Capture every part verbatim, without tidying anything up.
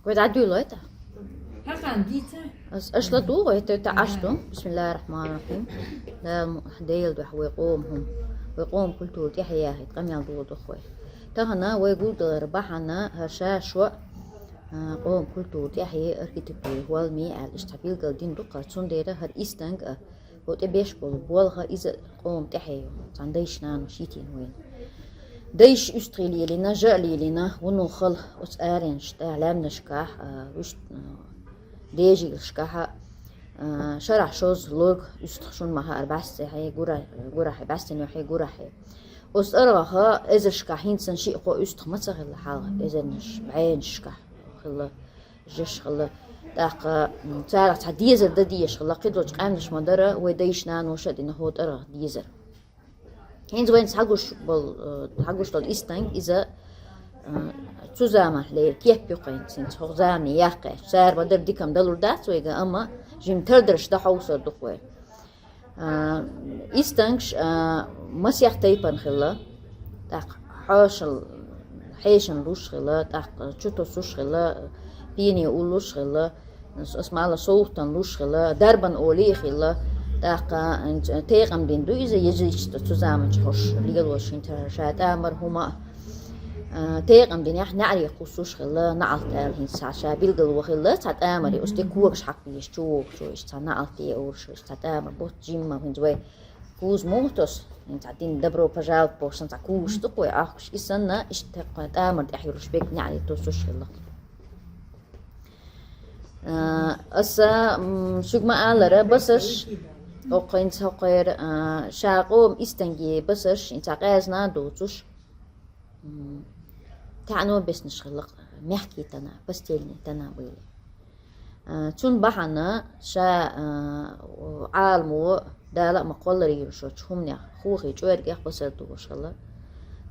Вай дӀадуьйлой тӀаккха. Хьакъан дийца? Аш ла дугӀу, это, это Ӏаш ду. Бисмиллахир-рахманир-рахим. Дала м-, Дела дуьхьа вай къоман хӀума, вай къоман культура тӀехье яхийта къамел догӀу дукха вай. Тахана вай гулдалар бахьана хӀара ша шо, а, къоман культура тӀехье, архитектура хӀолме аьлла, иштта билгал дина ду-кх, цундела хӀара истанг а, хӀу тӀе беш болу болх а иза къоман тӀехье ю, цхьана дайша-наноша йитина вайна. Дайша уьстагӀий лелийна, жа а лелийна, вуно хала оцу аренаш тӀехь, лаьмнашкахь, а, вуьшт-, а, дежийлашкахь, а, шарахь шозза лорг уьстагӀ шуна ма хаара бӀаьстехье, гура-, гурахье, бӀаьстенохье, гурахье. Оцу тӀаргӀаха эзаршкахь хӀинца санна шиъ-кхо уьстагӀ ма ца хилла хьалха, эзарнаш, бӀеннашкахь хилла, жаш хилла. ТӀаккха, м, царах цхьа дезар дан дезаш хилла, кхидолчу къаьмнаш ма дара, вай дайша-наноша а дина хӀу тӀаргӀах дезар. ХӀинца вайна схьагуш болу, э, схьагуш долу истанг иза, э, цу заманахь лерина кеп ю-кх хӀинца, хӀинца хӀокху замане яккхаьчча. Цара ма-дарра дика-м далур дац вайга, амма жимма тардарш дан хьовсур ду-кх вай. А, истангаш, а, масех тайпана хилла, тӀаккха хьошал-, хьешан луш хилла, тӀаккха чу тосуш хилла, пене уллуш хилла, ас, ас ма-аллара, совгӀатан луш хилла, дарбан олий а хилла, тӀаккха, м, текъам дина ду иза, язычество цу заманчохь хӀорш лелош хӀинца ша тӀамар хӀума а. А, текъам динехь неӀаре кхуссуш хилла, наӀалт аьлла хӀинца ша билгало хилла, цхьа тӀамаре, оцу тӀе когаш хьакхвеш, чу вогӀучо, иштта цхьа наӀалт е олуш, иштта цхьа тӀамар бутт жимма, хӀинца вай куза муха тосу, хӀинца дина добро пожаловать бохуш санна цхьа кузаш ду-кх вай Ӏохкуш, и санна, иштта тӀамар тӀехь йолуш берг неӀаре тосуш хилла. А, аса, м, шуьга ма-аллара, басарш, хӀокху хӀинца хӀокхеран, а, ша къоман истанге басарш, хӀинца къаьзна а доцуш, м, таьӀано беснаш хилла, мягкие тона, постельные тона были. А, цунна бахьана ша, а, Ӏаламо Дала а ма кхолларийла шучу хӀуманех, хохе чӀоргех басар догӀуш хилла.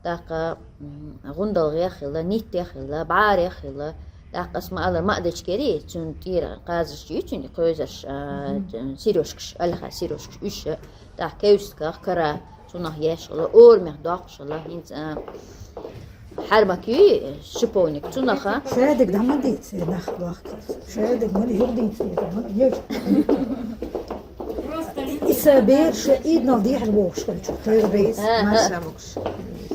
ТӀаккха, м, гӀундалгӀех хилла, ниттех хилла, бӀарех хилла. ТӀаккха ас ма-аллара, ма а дечкери, цуьнан тӀера кхазарш ю, цуьнан и кхоьзарш, а, сережкаш, альха сережкаш, уьш, тӀаккха кевстках, кара, цунах еш хилла, орамех доккхуш хилла, хӀинца, а, хьармак юй, шиповник, цунах а. Шадерг дӀа ма дийца, нах лохкийца. Шадерг ма юха дийца, ма еш. И са бераш иднал дехьар бохуш хилча, тера бейс. Ага.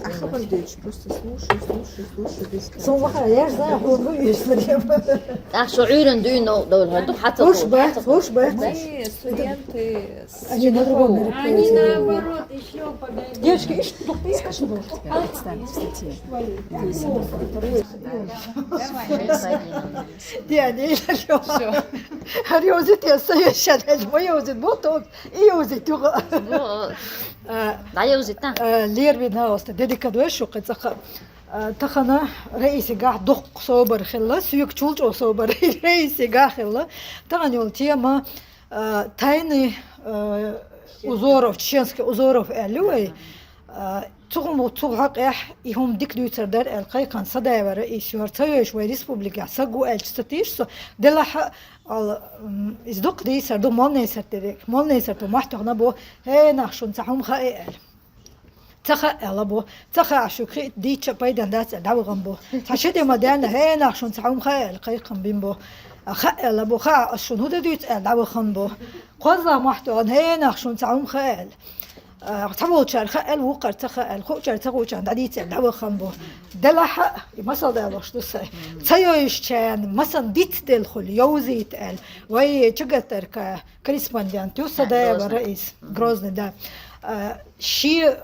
Ахабар дуьйцу, просто слушай, слушай, слушай, без конца. Со ваха, я ж знаю, хӀун бу уьш ларема. ТӀаккха шу Ӏуьйранна дуьйна довла хӀара ду, хьаца. Хурш бац, хурш бац. Мы студенты с Они на другом мероприятии. Они наоборот, ещё подойдут. Девочки, ишт, тух, ты скажи, пожалуйста. Дядя, я всё. Всё. Ар йовзит, я совещать, я йовзит, вот он, и йовзит, юга. Во. А, да, йовзит, да. А, лервина оста, дедика дойшу, кыцаха. А, тахана Раисигахь дуккха собар хилла, соьга чул чӀогӀа собар Раисигахь хилла. Тахана йолу тема, а, тайны, а, узоров, чеченский узоров аьлла вай. А, цу хӀума, цу хьокъехь и хӀума дика дуьйцур дара аьлла кхайкхина Садаева Раиса ю, хӀара ца йойуш вай республикехь саг ву аьлча ца тийша со, делахь а, ала, м, иза дукха дийцар ду, молнесар тӀе, молнесар тӀе мохь тоьхна бо, хӀей, нах, шуна цхьа хӀума хаьа аьлла. Ца хаьа аьлла бо, ца хаьа шуьга хи дийча а пайдан дац аьлла дӀавахана бо. Цхьа ши де ма даьлла, хӀей, нах, шуна цхьа хӀума хаьа аьлла кхайкхам бина бо. А, хаьа аьлла бо, хаьа, ас шуна хӀун дан дуьйцу аьлла дӀавахана бо. КхозлагӀа мохь тоьхна, хӀей, нах, шуна цхьа хӀума хаьа аьлла. А, цхьаволчара хаьа аьлла, вукхара ца хаьа аьлла, хуучара ца хуучарна дӀадийца аьлла дӀавахана бо. Делахь а, и масал далош ду сайн. Ца йойуш чарна, масанна диц делла хуьлу, йовзийта аьлла. Вай чагатарка корреспондент ю, Садаева Раис, Грозный, да. А, ши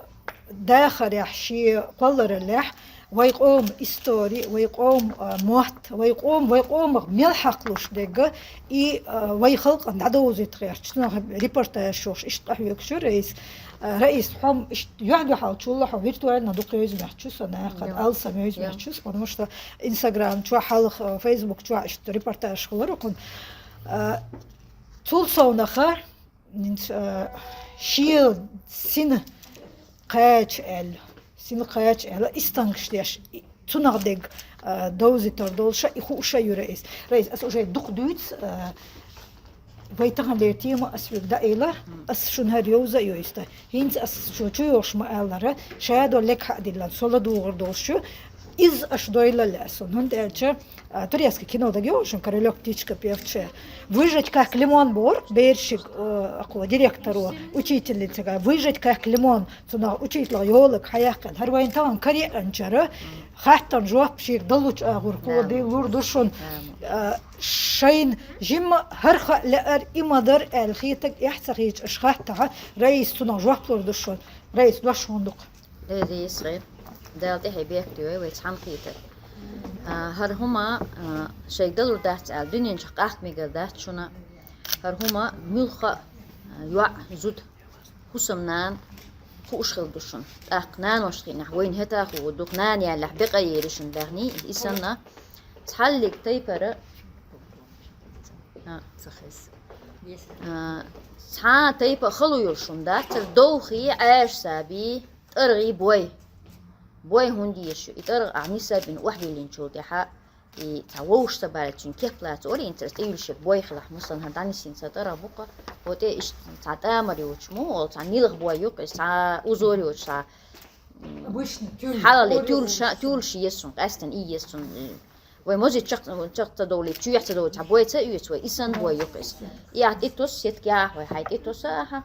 дахарехь, шен кхоллараллехь вай къоман истори, вай къоман, а, мотт, вай къоман, вай къомах мел хьакхалуш дерг, и, а, вай халкъана дӀадовзийта гӀерташ, цунах репортаж йохуш, иштта къахьоьгуш ю Раис. А, Раис, хьо иштта юьхь-дуьхьал чулла хьо виртуально дукха йовза моьттуш ю со нахана, алсам йовза моьттуш ю со, потому что Instagram чохь хьалха, Facebook чохь иштта репортаж хилар хьуна. А, цул совнаха, ХӀинца, а, шен сина кхача аьлла, сина кхача аьлла, истангаш деш, и, цунах дерг, а, довзийтар долуша, и хууша ю Раис. Раис, ас уже дукха дуьйцу, а, вай тахана дерг тема ас вуьга даийла, ас шуна хӀара йовза а йойста. ХӀинца ас шу чу йохуш ма-аллара, шадолу легахь а диллина, со ладугӀур долуш ю. Из аш дойла лаьсун. ХӀунда аьлча, а, турецкий кино дагайогӀий шун, «Королёк, птичка певчая». «Выжать как лимон» бор, бершиг, а, акхо директоро, учительницага, «Выжать как лимон», цунах учителах йолаг хьаяьккхина. ХӀара вайн тахана кариъанчара, хаттан жоп шийга далуча агӀор кхо ди лур ду шун. А, шайн жимма хӀарха леар, и ма дар аьлла хетаг эхь ца хийча аш хаттахьа, Раис цунах жоп лур ду шун. Раис, дош хӀун ду-кх? Раиса, Дала тӀехье бехке дойла вай цхьана кхетар. А, хӀара хӀума, а, шайга далур дац аьлла, дуьнен чу къахка мегар дац шуна. ХӀара хӀума муьлхха а, йоӀ, зуда, хӀусамнана хууш хила ду шуна. ТӀаккха наношта хиънехь вайна хӀета хуур ду-кх, нана ялалехь бекъа ери шуна баьхний, и санна, цхьаллиг тайпара, а, а, цхьа тайпа хало йолуш хӀума дац, цара довхий, Ӏаьржа сабий, тӀаргӀий, бой. Бой хӀунда еза шу? И тӀаргӀа ахь нисса бина охьабиллинчул тӀаьхьа, и цхьа вовшах ца балийта, цуьнан кеп лаца орийна, цара тӀе юьллуш ерг бой хилахь, масала, хӀара дӀанисйина сан тӀаргӀа бу-кх, хӀокху тӀе иштта цхьа тӀамар йоцуш мо, ола цхьа нилха бой ю-кх иза, цхьа узор йоцуш, цхьа, м, обычно тюль, хьалале тюль ша-, тюльш еза цунна, къаьстина и еза цунна, э, вай мозий чекх-, чекх ца довлий, чоьхьа ца довлий, цхьа бой ца оьцу вай, и санна бой ю-кх иза. И ахь тӀе тосу, сетка яхь вай, хьайн тӀе тосу ахьа.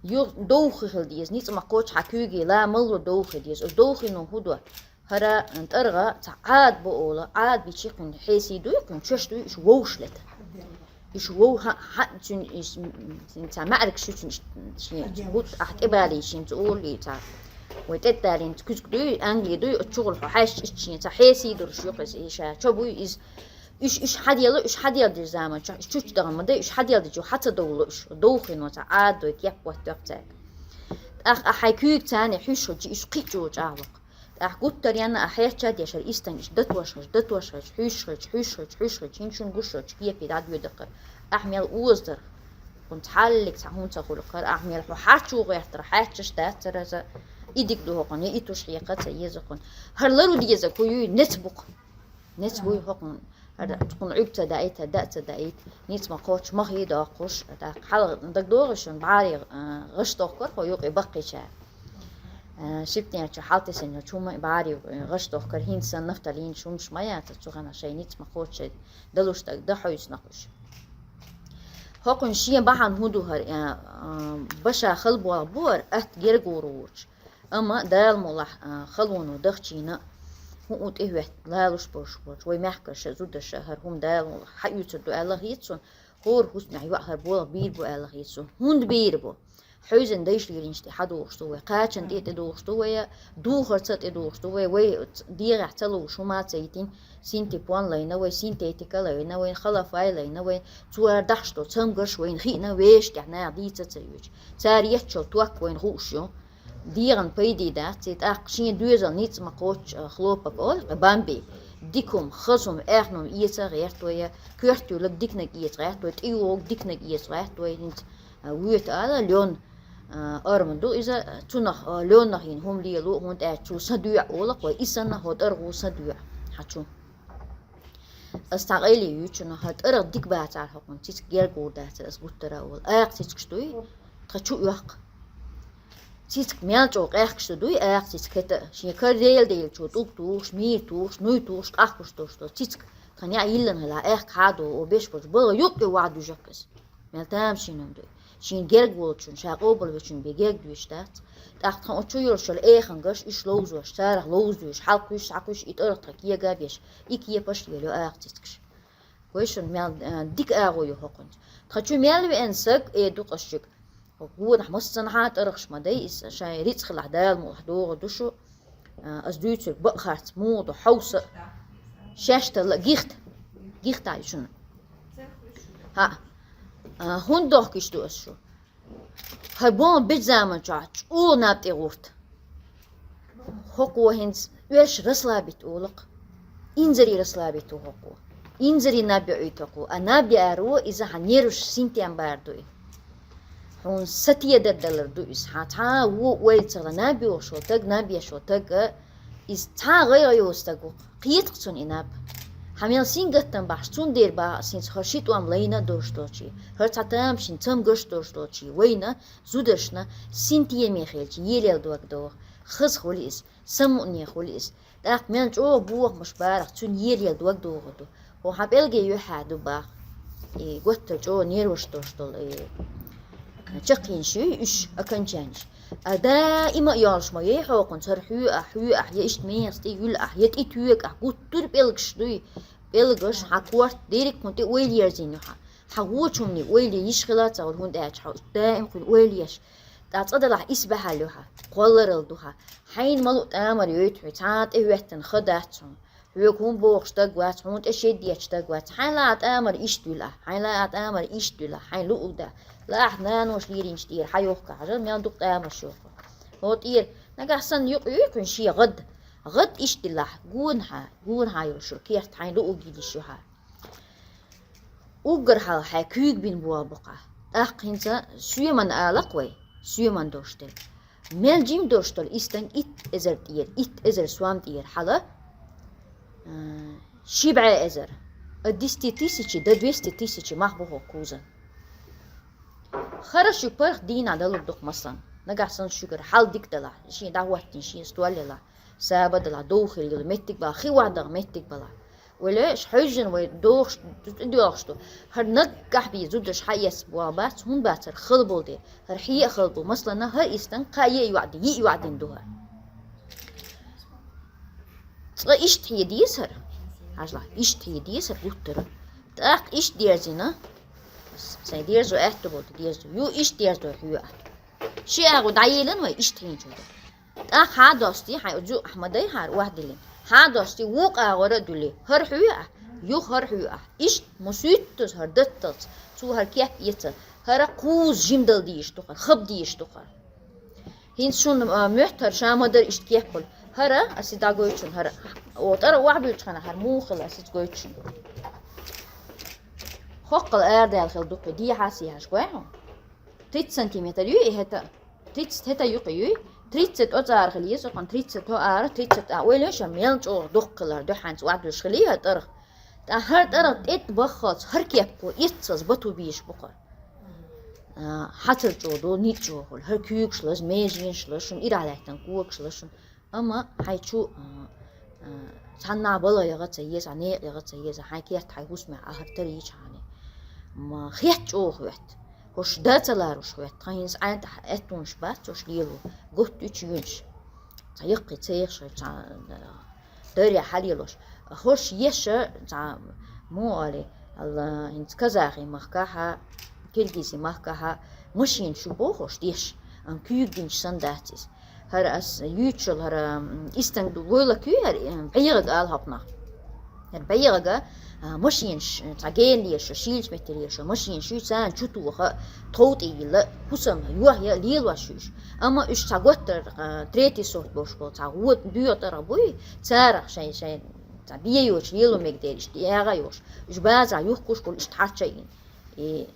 Ю-, довхий хила деза, ницкъ ма кхоччу хьан куьйге, ла малло довхий деза. Оцу довхийно хӀун до? ХӀара тӀаргӀа цхьа Ӏада бу ола, Ӏада бичи кхуьнан хьесий дуй, кхуьнан чоьш дуй, уьш вовшах лета. Уьш вов-, хьа-, хьа-, цуьнан иш-, м, цхьа маьӀаргаш ю цуьнан иш-, шен гуд ахь тӀебалийча, цу олий цхьа. Вай тӀе далийна куьзга дуй, англи дуй, оцу чухула хьо хьаьжча, ишта шен цхьа хьесий долуш ю-кх иза, и ша чо буй иза. Уьш, уьш хьаделла, уьш хьаделла деза заманчохь, уьш чучча дахана ма дай, уьш хьаделла дечу хьа ца довлу уьш, довхийно цхьа Ӏада дуй, кеп хӀоттоьху цаьрга. ТӀаккха ахь хьайн куьйга царна хьуьйсуш хилча, уьш кхин а чӀогӀа чӀагӀло-кх. ТӀаккха гуттар янна ахь хьерча а деш, хӀара истан иштта датош хилча, датош хилча, хьуьйсуш хилча, хьуьйсуш хилча, хьуьйсуш хилча, хӀинца шуна гуш йолчу кепе дӀадоьдаккхара. Ахь мел оза дара. ХӀунца хьаллиг цхьа хӀума ца хуьлу-кх хӀара, ахь мел хьо хьарчо гӀертара, хьаьрчаш дацара иза, и дика ду хӀокхунна, я и туш хьекха ца еза хӀокхунна. ХӀара лару деза, хӀу юй, нец бу-кх. Нец буй хӀокхунна, хӀара цхьана Ӏуьрг ца даийта, хӀара даа ца даийта, ницкъ ма кхоччу, мах а доккхуш, тӀаккха хьала дагадогӀий шуна, бӀаьрий, а, гӀаш дохкура хӀо юкъе баккхийчара. А, шийтта чу хьалтесна йолчу хӀуманна бӀаьрий, а, гӀаш дохкура, хӀинца санна нафталина хӀумнаш ма яцара, цу хенахь шайн ницкъ ма кхоччу, далуш дага дан хьовсинарш уьш. ХӀокхуьнан шен бахьана хӀун ду хӀара, а, а, баша хала болх бу хӀара, атта герга гӀур ву-кх. Амма Дала мукъалахь, а, халоно дахчийна, хӀун у тӀехӀоьттина лалуш болуш болчу вай мехкаша, зудаша хӀара хӀума Дала мукъалахь хьаоьцур ду аьлла хета суна, хӀора хӀусамехь йоӀ хӀара болх бийр бу аьлла хета суна. ХӀунда бийр бу? Хьевзина дайша лелийнчу тӀе хьадохуш ду вай, кхачанна тӀе а тӀедохуш ду вай, духарца а тӀедохуш ду вай, вай дегӀехь ца ловш хӀума ца йитина, синтепон лайна вай, синтетика лайна вай, халафай лайна вай, цара дахьаш долу цамгарш вайна хиъна, вешан тӀехь наха дийца а ца йоьдуш. Цара еттачул ток вайна хууш ю. ДегӀан пайде дац, и тӀаккха шен доьзал ницкъ ма кхоччу, а, хлопок олу, бамби. Дика хӀума, хаза хӀума, аьхна хӀума эца а гӀерта вай, коьртуьйлаг диканиг эца гӀерта вай, тӀейогӀу диканиг эца гӀерта вай, хӀинца, а, воьта ала лен, а, арма ду иза, цунах, а, леннах йина хӀума лело, хӀунда аьлча цо сан доьӀу олу-кх вай, и санна хӀо тӀаргӀу сан доьӀу хьан чу. Ас цхьа къайле юьйцу шуна, хӀара тӀаргӀа дика бацахьара хӀокхунна, цициг герга гӀур дацара, ас гуттара а олу. Акха цицигаш дуй, тхан чу оьху. Цициг мел чӀогӀа къехкаш ду дуй, акха цициг хӀета а, шен кара Дела деллачо тӀулг тухуш, мийра тухуш, нуй тухуш, къахкуш долуш долу цициг, тхан яа йиллина хилахь, аьхка хьадо, о беш болчу балха юккъе ваха дуьжу-кх иза. Мел тамашийна хӀума ду и. Шена герга волчунна, ша къобалвечунна бен герга доьшуш дац. ТӀаккха тхан оцу чу йолуш йолу эхангарш, уьш ловзош, царах ловза доьшуш, хьалакхуьйсуш, схьакхуьйсуш, и тӀаргӀа тхан кегабеш, и кепаш а лелайо акха цицигаш. Вай шуна мел, а, дика агӀо ю хӀокхуьнца. Тхан чу мел веана саг, э, ду-кх ас шуьга. ХӀокху гонахь массанхьа а тӀаргӀаш ма дай, иза шайн рицкъ хилахь Дала мукъалахь догӀур ду шу. А, ас дуьйцург бакъ харц муха ду, хьовса а, шаьш талла а, гихта. Гихта ю шуна. ХӀаъ. А, хӀунда дохкуш ду ас шу? ХӀара бомба бечу заманчохь чӀогӀа наб тӀе гӀурта. ХӀокхо хӀинца оьш расслабить олу-кх. Инзаре расслабить ву хӀокхо. Инзаре наб йоуьйту хӀокхо. А наб яаро иза хьан нерваш синтем бар ду и. Хьуна сатедар далар ду иза. Хьан цхьа а вон ойла ца хилла наб йохуш волу таг, наб еш волу таг а, иза цхьа а гӀайгӀа йоцу стаг ву-кх. Кхета-кх цунна и наб. Хьан мел сингаттам бахьаш, цундела бахьа ас хӀинца хӀара ши тӀом лайна а долуш долчий, хӀара цхьа тамашийна цамгарш а долуш долчий, вайна, зударшна, синтеме хилча, елел дог догӀу. Хаза хуьлу иза, самукъане хуьлу иза. ТӀаккха мел чӀогӀа бохамаш барах, цуьнан ерел дог догӀу ду. Хьо хьан пӀелге юьхьа ду бах. И готтар чӀогӀа нерваш дош долу, и чаккхийна шуй уьш окончаниш. А даима а йолуш ма яй хьокхунца, хӀара хьоьахь, хьоьахь, я иштта мехас тӀе юьлахь, я тӀе тоьгахь, гуттар а пӀелгаш дуй. ПӀелгаш, хьан корта дерриг а хӀун тӀе ойла ерзийна ю хьан. Хьан вочу хӀуманийн ойла йиш хила а ца хуьлу, хӀунда аьлча хьо даим хӀун ойла еш. ТӀаккха цкъа далахь исбаьхьалла ю хьан, кхолларалла ду хьан. Хьайна ма луъу тӀамар йойту хьуьй, цхьа а тӀе хӀоьттина ха дац хьуна. Хьоьга хӀун бохуш стаг вац, хьуна тӀе шед етташ стаг вац. Хьайн лаахь тӀамар иштта вуьлу ахь, хьайн лаахь тӀамар иштта вуьлу ахь, хьайн луъу да. Лаахь наноша леринчу тӀера хьайохка хьажа, мел дукха тӀамарш йоху. ХӀо тӀера, нагахь санна юкъа юй кхуьнан шен гӀад. ГӀад иштта дилахь, гонахьа, гонахьа йолуш ю, керта хьайн луъу гилиш ю хьан. Уггар хьалха хьайн куьйга бина болх бу-кх ахь. ТӀаккха хӀинца соьман алакх вай, соьман долуш дерг. Мел жима долуш долу и стенга итт эзар тӀера, итт эзар сом тӀера хьала, а, ши бӀе эзар, от десяти тысячи до двести тысячи мах бу хӀокху кузан. ХӀара шуьга паргӀат дийнахь далур ду-кх, масалан. Нагахь санна шуьгара хьал дика далахь, шен дӀахӀоттийна, шен стол елахь, саба далахь, дов хила йолу меттиг балахь, хи охьадахна меттиг балахь. Вай леш хьуьйжина вай дохуш, тӀедоьлхуш ду. ХӀара наггахь бен зудаш хьаэцна болх бац, хӀунда бац хӀара хала болу дела. ХӀара хье а хала бу. Масалана, хӀара и стенга кхаа йиъ йоӀ дина, йиъ йоӀ дина ду хӀара. Цкъа иштта хье деза хӀара. Хьажалахь, иштта хье деза хӀара гуттара. ТӀаккха иштта дерзийна. Сайн дерзо аьтто болу дерзо. Ю иштта дерзо хьоьахь. Ши агӀо дӀаеллина вай иштта хьийначу ду. ТӀаккха хьан достий, хьайн зу ахь ма дай хьара охьадиллина. Хьан достий, вукху агӀора а дуьллий. ХӀара хьоьахь, юха хӀара хьоьахь. Иштта ма суьйттаза хӀара датталц, цо хӀара кеп эца. ХӀара кхуза жима дала дийш ду хӀара, хаба дийш ду хӀара. ХӀинца шуна, а, моьтту хӀара ша ма дара иштта кеп хуьлу. ХӀара, ас и дӀагойту шуна, хӀара. О, тӀара охьабуьллучу хана хӀара муха хила, ас иза гойту шуна. Хоккхал арадаьлла хила дуккху, дехьа а сехьаш гой хьуна. Тридцать сантиметр ю и хӀета. Тридцать хӀета юкъа юй. Тридцать оцу ара хила еза, кхунна тридцать хӀо ара, тридцать а. Ойла ша мел чӀогӀа доккха хилар, дуьхьанца охьадуьллуш хила и хӀара тӀаргӀа. ТӀаккха хӀара тӀаргӀа тӀетта баххалц, хӀара кепко, эццалц бату бийш бу хӀара. А, хьацар чӀогӀа ду, ницкъ чӀогӀа хуьлу. ХӀара куьйгаш лаза, меженаш лаза шуна, ирахь лаьттина когаш лаза шуна. Амма хьайн чу, а, а, цхьанна балха яха ца еза, некъа яха ца еза, хьайн керта хьайн хӀусамехь ахар тара йича хьуна. Ма хетта чӀогӀа хӀоьтту. ХӀорш да ца ларуш хӀоьтту. Тхан хӀинца Ӏаьнтахь аьттонаш бац, хӀорш лело. Готта ю чуьйнаш. Цхьа яккхий цех шо, цхьа, а, даре хьалелош. ХӀорш еша, цхьа, муха олий, ала, хӀинца казахи махкахьа, киргизи махкахьа машина шу бохуш деш, ам куьйга динчу санна дац иза. ХӀара ас юьйцуш йолу хӀара, м, истанг ду войла куьй хӀара, м, бӀегӀага ала хьокхунах. ХӀара бӀегӀага, а, машинаш, м, цхьа гена леша, шийлачу меттера леша, машинаш ю царна чу тоха, тхов тӀе йилла, хӀусам йохья лелош ю уьш. Амма уьш цхьа готтар, а, третий сорт болуш болу, цхьа гӀо-, доьгӀа тӀаргӀа буй, царах шайн, шайн, цхьа бен йоцуш лело мега дела, иштта ягӀа йош. Уьш база юхкуш болу, иштта хьарча а йина. И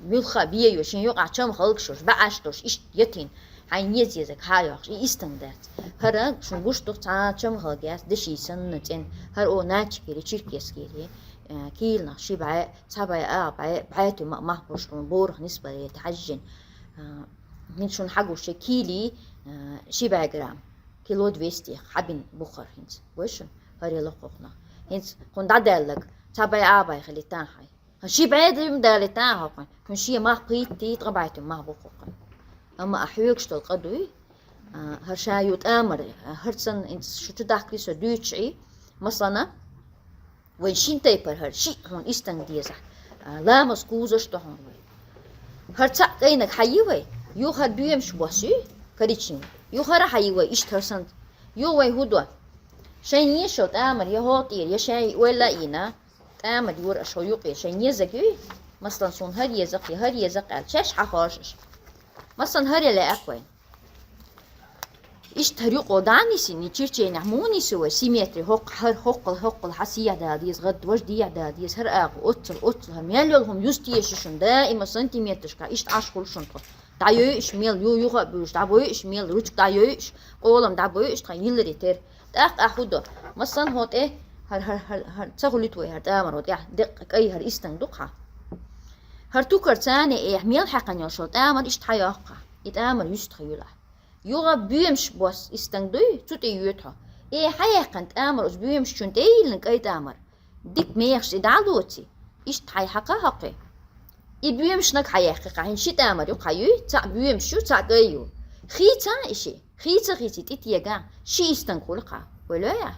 муьлхха а бен йош, шен юкъахь чамхалгаш йош, баьӀаш долуш, иштта ятийна, хьайн еза-езаг хьа а йоккхуш, и истанг дац. ХӀара шун гуш ду-кх цхьа чамхалга яц, деши санна цӀена. ХӀара о Начикери, Черкескери, э, кийланах ши бӀе, цхьа бӀе, а бӀе, бӀе туьма мах болуш болу борах нисбале тӀе хьаьжжина. Э, хӀинца шуна хьагуш кили, э, ши бӀе грамм, кило двести хьабина бу хӀара хӀинца. Вай шуна, хӀара яла кхухна. ХӀинца кхунна дӀадаьллаг, цхьа бӀе, а бӀе хили тан хьай. Ши бӀе дуьйма далийтан а хӀокхуьнан, кхуьнан шен мах пхийтта, ткъа бӀе туьма мах бу хӀокхуьнан. Амма а хьоьгуш долу къа дуй, а, хӀара ша ю тӀамар, а, хӀара санна, хӀинца шу чу дахкалий со дуьйцуш Ӏий, масалана, вайн шин тайпара хӀара, шиъ хьуна истанг дезахь, а, ламаз кузаш до хьуна вай. ХӀара цхьаъ кӀайнаг хьан йи вай, юха хӀара боьмаш бос юй, коричневый, юха хӀара хьан йи вай, иштта хӀара санна. Юха вай хӀун до? Шайн ешал тӀамар я хӀокху тӀера, я шайн ойла а йина, тӀамар юра аша хӀо юкъе, шайн езаг юй? Масалан, суна хӀара еза-кх, я хӀара еза-кх аьлла, шаьш хьахош аша. Масалан, хӀара я лаьа-кх вайн. Иштта хӀара юкъо дӀа а нисйина, черченехь муха нисйо вай, симметри, хӀокху, хӀара, хӀокхул, хӀокхул хьан сехьа дала деза, гӀадда важа дехьа дала деза, хӀара агӀо, оццул, оццул, хӀара мел йолу хӀума юста еза шуна, даима сантиметрашкахь иштта Ӏаш хуьлу шуна тхо. ДӀайойуш мел, ю-, юха а буьйлуш, дӀабойуш мел, ручка дӀайойуш, къолам дӀабойуш, тхан йилларе тера. ТӀаккха ахь хӀун до? Масалан, хӀо тӀе, хӀара, хӀара, хӀара, хӀара, ца хуьлуьйту вай хӀара тӀамар хӀо тӀехь, деккъа кӀай хӀара истанг ду-кх хьан. ХӀара тукар царна эхь мел хьаькхна йолуш йолу тӀамар иштта хьайоккху хьан. И тӀамар юьстахь юьлахь. Юха боьмаш бос истанг дуй, цу тӀе йоьду хьо. Э, хьаяьккхина тӀамар, уж боьмаш чунна тӀе йиллина кӀай тӀамар. Дика мехаш и дӀалоций, иштта хьай хьакха хьокхе. И боьмашнаг хьаяьккхи кхахьин ши тӀамар ю кхаюй, цхьаъ боьмаш ю, цхьаъ кӀай ю. Хийца и ши, хийца хийци тӀитега, ши истанг хули кха. Ойла я?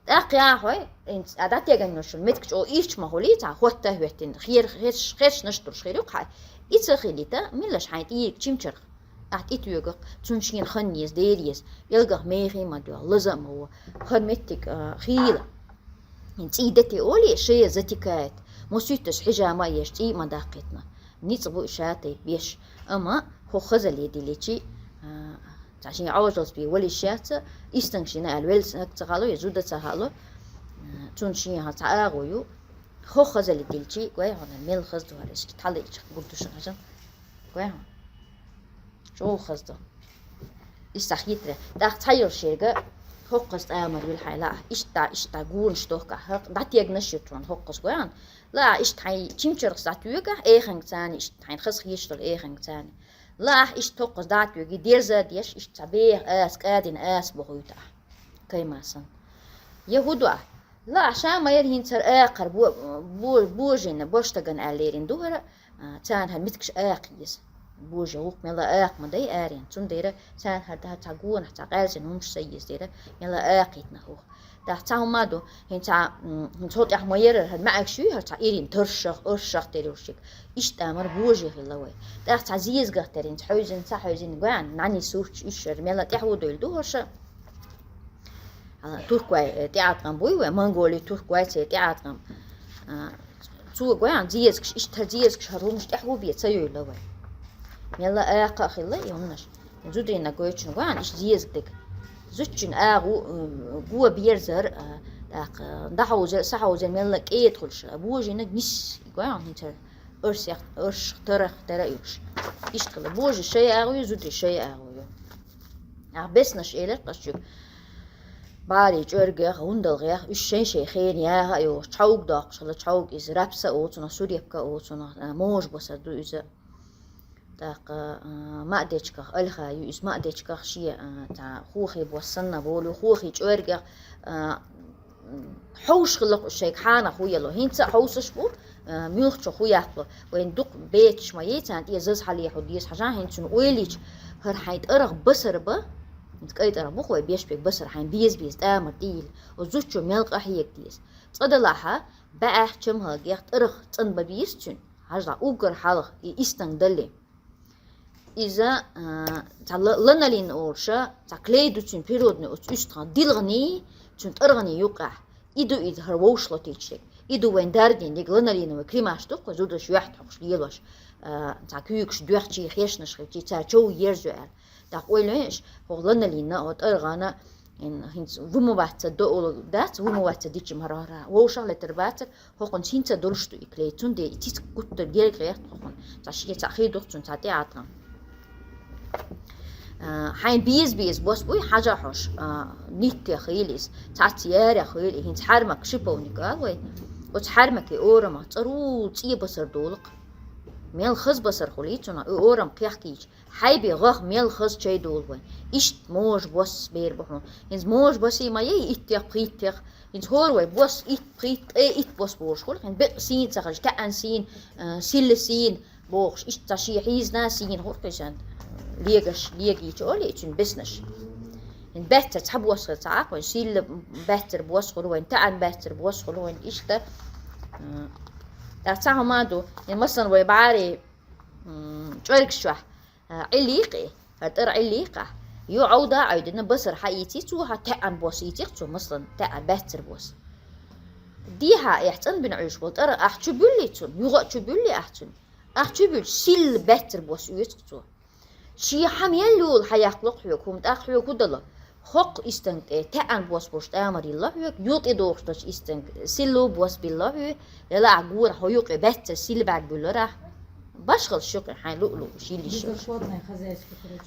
ТӀаккха яхьой, инц а дӀатеганношул метка чӀо ирч ма хули, цхьа хотта а хӀоьттина, хер-, херш-, хершнаш турш хир ю кха. И ца хилита, миллаш хьайн тӀийриг чимчарх. Ахь тӀитоьгах, цунна шена хан еза, дер еза, пӀелгах мехий ма доьгӀ, лаза а ма во, хӀара меттиг, а, хийла. ЦӀий дати олий, шея затикает, мусуьтташ хьижама а еш, цӀий а ма даккхийтна. НицкъӀа бу и шатай беш. Амма хӀокху хазале диличи, а, цхьа шен Ӏожалц бе валиш яц, истанг шина аьлла, велснаг ца хало, я зуда ца хало, а, цунна шен хьан цхьа агӀо ю. ХӀокху хазале диличи, гой хьуна, мел хаза ду хӀара, иштта тхьалаьцча гур ду шуна хьажа. Гой хьуна. ЧӀогӀа хаза ду. Иштта хетара. ТӀаккха цхьайолу шерга хӀокхуза тӀамар вилхьайла ахь, иштта, иштта гонаш дохка, хӀакъ дӀатегнаш ю тхуна хӀокхуза гойн. Ла ахь иштта хьайн чимчарх схьатоьгахь, эханга царна, иштта хьайн хаза хеташ долу эханга царна. Ла ахь иштта хӀокхуза дӀатоьги, дерза а деш, иштта цхьа беха аса, кӀадина аса бохуьйту ахь. Каймасан. Я хӀу ду ахь? Ла ахь ша ма яра хӀинца хӀара акхар бо-, бо-, божийна, боштаган аьллерин ду хӀара, а, царна хӀара миткаш акха еза. Божа гӀукх мела акха ма дай арен. Цундела царна хӀара даха цхьа гонах, цхьа къаьрзина хӀумаш ца еза дера, мела акхийтина хӀух. ТӀаккха цхьа хӀума а ду, хӀинца, м, хӀинца хӀо тӀехь ма яра хӀара маьӀагаш юй хӀара цхьа ирин таршах, оршах тера йолушиг. Иштта тӀамар божий хилла вай. ТӀаккха цхьа зезагах тера хӀинца хьевзина, ца хьевзина, гой хьуна, нӀани сурташ уьш хӀара мела тӀехь ву дойла ду хӀорша. Туркой, э, тӀеӀаткъам буй вай, Монголий, туркой церан тӀеӀаткъам. А, цо гой хьуна зезагаш, иштта хӀара зезагаш хӀара хӀумаш тӀехь хӀу бе ца йойла вай. Мелла акха а хилла и хӀуманаш. Зударина гойтучун гой хьуна иштта зезаг дерг. Зудчун агӀу, э, го берзар, а, тӀаккха, дӀахьовзар, схьахьовзар мелла кӀеда хуьлуш. Божийнаг нис гой хьуна хӀинца хӀара оршах, оршах, тарах тера а йолуш. Иштта хилла. Божий шайн агӀу ю, зударий шайн агӀу ю. Ахь беснаш элира кхачуьг. БӀарий чӀоргех, гӀундалгӀех, уьш шайн-шайн хена яха а йохуш, чхьовга доккхуш хилла, чхьовга иза рапса а олу цунах, сурепка а олу цунах, а, можа босар ду иза. ТӀаккха, а, маъдечках альха ю иза, маъдечках шен, а, цхьа хохе бос санна болу, хохе чӀоргех, а, хьовш хилла кху шайга хьанах хӀу яло. ХӀинца а хьовсуш бу, а, муьлххачу хӀу яккхало. Вайн дукха беташ ма ей, царна тӀе заза хьалехьо деза хьажа, хӀинца цунна ойла йича, хӀара хьайн тӀарах басар бан, хӀинца кӀай тӀарах бу-кх вай беш берг басар, хьайн беза-беза тӀамар тӀейилла, оцу зудчо мел къахьега деза. Цкъа делахь, баьӀехь, чамхьалгех тӀарах цӀанбан беза цуьнан, хьажа, уггар хьалха и истанг далле. Иза, а, цхьа ла-, ланолин олуш, цхьа клей ду цуьнан природный оцу уьстагӀан, дилгӀаний, цуьнан тӀаргӀаний юккъехь. И ду иза хӀара вовшахло тетча дерг. И ду вайн даргдина дерг, ланолиновый кремаш ду-кх вай, зударш юьхь тхьокхуш лелош, а, цхьа куьйгаш доьхчий, хешнаш хилчий, цара чов ерзо аьлла. ТӀаккха ойла йойн аша, хӀокху ланолинна, хӀокху тӀаргӀанна, ин, хӀинца вымываться до олу дац, вымываться дичи ма хӀара, хӀара вовшах а летар бацара, хӀокхунца хӀинца долуш ду и клей, цундела и цициг гуттар гергахь хӀокхунна. Цхьа шен цхьаъ хир ду-кх цунна цхьа тӀеӀаткъам. А, хьайн беза-беза бос буй, хьажа хьожуш, а, ниттех хуьлийла иза, цхьацца ярех хуьлийла, хӀинца хьаьрмак шиповник олу вай. Оцу хьаьрмаке орамах цӀарула цӀе басар долу-кх. Мел хаза басар хуьлий цунах, и орам кхехкийча, хьайбе гӀах мел хаза чай долу вайн. Иштта можа бос бер бу хьуна. ХӀинца можа босий ма яй, иттех, пхийттех. ХӀинца хӀора вай бос итт, пхийтта, ткъе итт бос болуш хуьлу. ХӀинца бекъа сийна ца хилча, таьӀан сийна, а, силла сийна бохуш. Иштта цхьа шен хьийзна сийна хуьлу кхин санна. Легаш, легийча олий цуьнан беснаш. ХӀинца баьццара цхьа бос хир ца Ӏа кхуьнан, силла баьццара бос хуьлу вайн, таьӀан баьццара бос хуьлу вайн. Иштта, м, тӀаккха цхьа хӀума ду, хӀинца, масалан, вай бӀарий, м, чӀоргаш чохь, а, Ӏилли кхи, хӀара тӀара Ӏилли кхахь. Ю Ӏовда а Ӏовдина, басар хьаийций цо, хьан таьӀан бос ийций-кх цо, масалан, таьӀан баьццара бос. Дехьа эхь цӀанбина Ӏуьйш болу тӀара ахь чу буьллий цунна, юха а чу буьллий ахь цунна? Ахь чу буьлча, силла баьццара бос оьцу-кх цо. Шен хьан мел йолу хьан яккхало-кх хьоьга хӀума, тӀаккха хьоьга хӀу дало? ХӀокху истанг тӀе таьӀан бос болуш тӀамар йилла хьоьга, юкъе дохуш долчу истанг силло бос билла хьоьга, Делахь гора хьо юкъе баьццара силла бӀаьрг буьлларахь, башхалла шуьйкъе хьайн луъ-луъуш йилла йиш йолуш.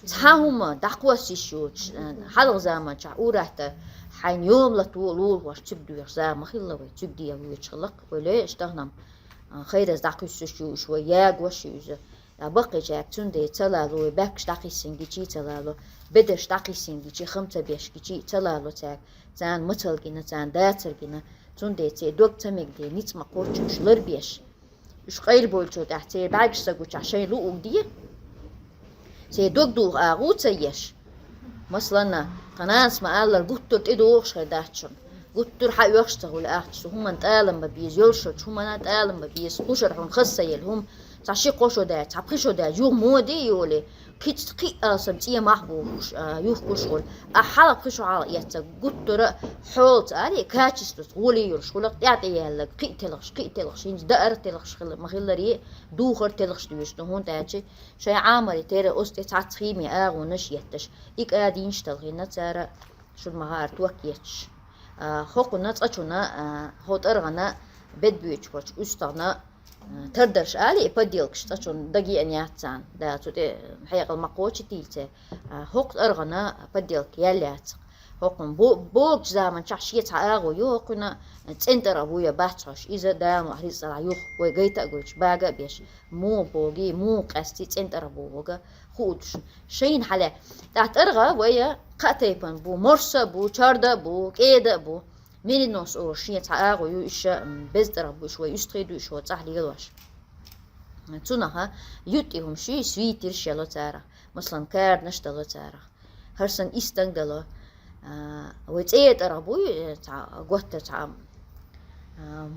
Цхьа хӀума дӀакхосса йиш йоцуш, э, хьалха заманчохь ур-аттар хьайна йома лато лулахошка цуьг доьхуш зама ма хилла вай, цуьг дегӀан воьдуш хилла-кх вай лоьш тахана, э, хайраз дӀакхуьссуш ю уьш вай, ягош ю иза. ТӀаккха баккхийчаьрга цундела ца лало, баьхкаш дӀакхийсина гичи ца лало, бедарш дӀакхийсина гичи, хам ца беш гичи ца лало цаьрга, царна мацалла гина, царна дацар гина, цундела церан дог ца мегаргда, ницкъ ма кхоччуш ларбеш. Уьш къайлабовлачул тӀехьа церан бӀаьргаш ца гучахь шайн луъуг де. Церан дог дулха агӀо ца еш. Масала, тха нанас ма-аллара, гуттар тӀедогӀуш хир дац шуна. Гуттар хьаоьхуш ца хуьлу ахча, цу хӀуманна тӀалам бан беза, йолуш йолчу хӀуманна тӀалам бан беза, кхушара хьуна хаза ца елла хӀума, цхьа ши-кхо шо даьлча, цхьа пхи шо даьлча, юха моде а йолий, кхин а алсам цӀе мах бохуш, а, юхкуш хуьлу. Ахь хьалха пхи шо хьалха эцна, гуттара а хьолаца алий, качествоца гӀоле йолуш хуьлу, тӀаьхьа тӀеяьлларг кхин а телхаш, кхин а телхаш, хӀинца даар телхаш хила ма-хиллара, духар телхаш дуьйцу, хӀунда аьлча шайн Ӏамаре тера оцу тӀе цхьацца химин агӀонаш етташ, и кӀа дийна талхийна цара, шуна ма-хаара, ток етташ. А, хӀокхунна цкъачунна, а, хӀо тӀаргӀана бедбуьйчу волчу уьстагӀна, а, тардарш алий, и подделкаш цкъачунна дагеана яц царна, да, цу тӀе хьекъал ма кхочу тилча, а, хӀокху тӀаргӀана подделка яьлла яц. ХӀокхунна бо-, богучу заманчохь шен цхьа агӀо ю, хӀокхуьнан цӀена тӀаргӀа ву я бац хьожуш, иза Дала мукъ лахь рицкъа лахь юха вай гайта а гойтуш, бага а беш, муха богий, муха къаьстий цӀена тӀаргӀа бу вага, хууш. Шайна хьале, тӀаккха тӀаргӀа вай кхаа тайпана бу, морса а бу, чорда а бу, кӀеда а бу. Меринос олуш шен цхьа агӀо ю, уьш, м, беза тӀаргӀа бу, уьш вай уьстагӀий ду, уьш вай цӀахь лелош. Цунах юттӀи хӀумаш ю, свитерш яло царах, масала, карданаш дало царах. ХӀара санна истанг дало. А, вай цӀера тӀаргӀа буй, э, цхьа, готтар цхьа, а,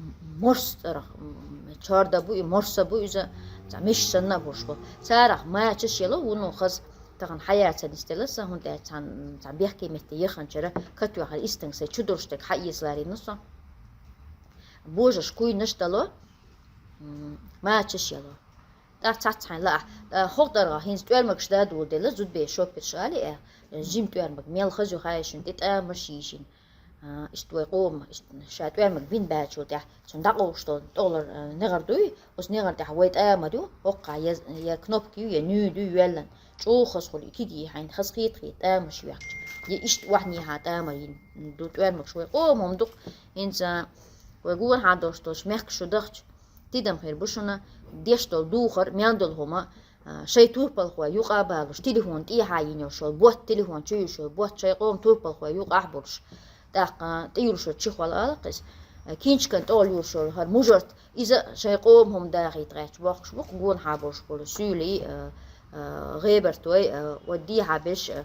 морс тӀаргӀа, м, чорда буй, морса буй иза, цхьа меш санна а буш бу. Царах мачаш яло, вуно хаза, тахана хьаяцара нисделла сан, хӀунда аьлча цхьа, цхьа бехке метте яханчара катоьхна истанг сайн чу долуш дерг хьаэцаларийна со. Божаш куйнаш дало, м, мачаш яло. ТӀаккха цхьацца хьайн лаахь, а, хӀокху тӀаргӀа хӀинца тӀоьрмагаш дадолу делла, зудбе шоппирш алий а, жима тӀоьрмаг мел хаза ю хаьа шуна, тӀе тӀамаш йийшина. А, иштта вай къоман, иштта ша тӀоьрмаг бина баьчул тӀаьхьа, цунна дӀакъовлуш долу тӀолар, а, негӀар дуй, оцу негӀар тӀехь вай тӀамар ю, хӀокхахь я, я кнопка ю, я нуьйда ю йоьллан. ЧӀогӀа хаза хуьлу, и киги хьайна хаза хетахь, тӀамаш йоьхча. Я иштта охьанехьа тӀамар йина ду тӀоьрмагаш вай къоман хӀума ду-кх, хӀинца вай гонахьа долуш долчу мехкаш шу дахча. Тидам хир бу шуна, деш долу духар, мел долу хӀума, а, шайн турпалхой юкъа а балуш, телефон тӀехьа йина йолуш йолу ботт, телефон чу йолуш йолу ботт шайн къоман турпалхой юкъахь а болуш. ТӀаккха тӀеюлуш йолу чехол алакх иза. А, кинчкан тӀехула юлуш йолу хӀара мужарт, иза шайн къоман хӀума дахийта гӀерташ бохкуш бу-кх гонахьа болуш болу суьйлий, а, а, гӀебартой, а, вай дехьа берш, а,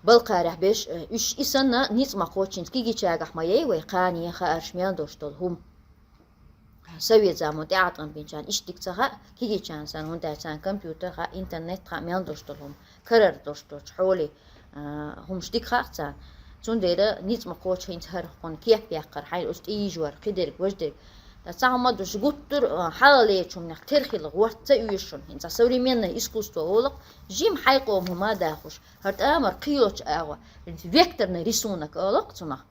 балкхарехь берш, а, уьш и санна ницкъ ма кхоччу, кигичагахь ма яй вай кхане хаарш мел долуш долу хӀума. Совет заман тӀеӀаткъам бинчарна иштта дика ца хаьа, кигичарна санна, хӀунда аьлча царна компьютер хаьа, интернет хаьа, мел долуш долу хӀума, карара долуш долчу хьоле, а, хӀумаш дика хаьа царна. Цундела ницкъ ма кхоччу хӀинца хӀара хӀокхунна кеп яккхар, хьайна оцу тӀейижор, кхидерг, важдерг. Ткъа цхьа хӀума а душ гуттар а, хьалалечу хӀуманех тера хила гӀорта ца оьшу шуна, хӀинца современное искусство олу-кх, жима хьайн къоман хӀума а дахуш, хӀара тӀамар кхин йолчу агӀор, векторный рисунок олу-кх цунах.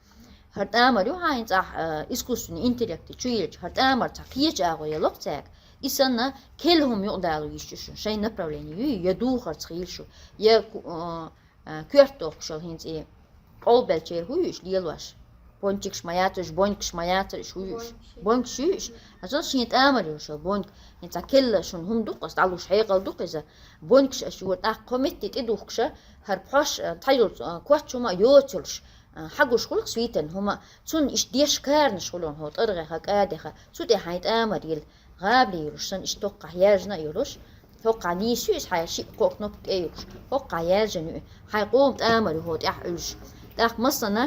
ХӀара тӀамар ю хьан хӀинца ахь, а, искусственный интеллект чу йиллича, хӀара тӀамар цхьа кхечу агӀор яло-кх цаьрга. И санна, керла хӀума юкъадало йиш ю шуна, шайн направление юй, я духарца хийла шу, я ку-, а, а, коьрта тохкуш йолу хӀинца и къолбелчеран хӀу ю уьш лелош. Пончикаш ма яцара уьш, бонькаш ма яцара уьш, хӀу ю уьш. Бонькаш ю уьш. Аса шен тӀамар йолуш йолу бонька. ХӀинца керла шуна хӀума ду-кх, аса дӀалуш хьекъал ду-кх иза. Бонькаш аш юра тӀаккха кхо метте тӀедухкуша, хӀара пхьош, а, тхьайолу, а, коч хӀума а йоцалуш, а, хьагуш хуьлу-кх свитан хӀума, цунна иштта деш каранаш хуьлу хӀокху тӀаргӀеха, кӀадаха, цу тӀе хьайн тӀамар йилла, гӀабали йолуш санна, иштта тохкахь яьржина а йолуш, хӀокхахь нийса ю иза хьайн шиъ-кхо кнопка тӀе а йолуш, хӀокхахь яьржина ю, хьайн къоман тӀамар ю хӀокху тӀехь Ӏуьллуш. ТӀаккха массана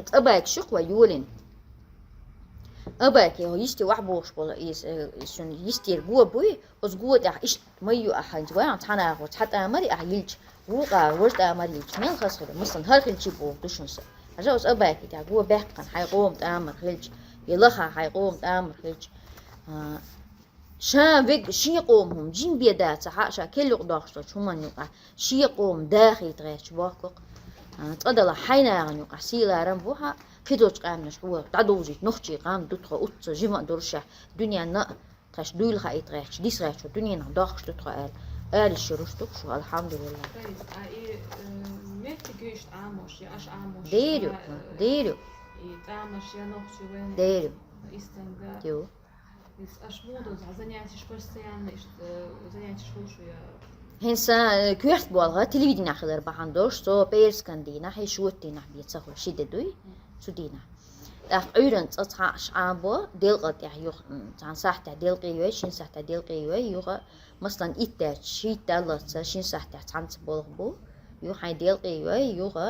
цӀа байкаш ю-кх вай йолийна. Абайке хӀо йисте охьабохуш болу иза, э, шуна йистера го буй, оцу го тӀехь иштта ма ю ахьа хӀинца вай, цхьа нахо цхьа тӀамаре ахьа йилча, вукъа важа тӀамар йилча, мел хаза хир ю, массана хӀара хилчий боху ду шуна сан. Хьажа оцу абайке тӀехь го баьккхина хьайн къоман тӀамар хилча, я лаха хьайн къоман тӀамар хилча. А, ша вег шен къоман хӀума жима бен дацахь а, ша керла юкъадоккхуш долчу хӀуманна юкъахь шен къоман дахийта гӀерташ бохку-кх. А, цкъа далахь хьайн нахана юкъахь сийларам бу хьан, кхидолчу къаьмнаш хьо дӀадовзийта нохчийн къам ду тхо, уьцца жима а долушехь, дуьненна а тхаьш дуйла хаийта гӀерташ, диса гӀерташ, дуьненахь дохкуш ду тхо аьлла, ала йиш йолуш ду-кх шу, алхьамдулиллахӀ. То есть, а и, э, меттиг ю иштта Ӏамош, я аша Ӏамош? Дера ю, а, э, дера ю. И тӀамаш я нохчийн вайна? Дера ю. Истанга. Ю. Аш муха доза занятиеш постоянно, иштта занятиеш хулаш я? ХӀинца, э, коьрта болга телевиденехь хилар бахьана долуш, со пӀераскан дийнахь, хӀей шота дийнахь бен ца хуьлу, ши де дуй, цу дийнахь. ТӀаккха Ӏуьйранна цкъа цхьаъ Ӏамабо, делкъал тӀехь юха, м, цхьана сахьтехь делкъе йой, шина сахьтехь делкъе йой, юха, масалан, итт даьлча, шийтта даллалц, шина сахьтехь цхьаьнца болх бу, юха хьайн делкъе йой, юха,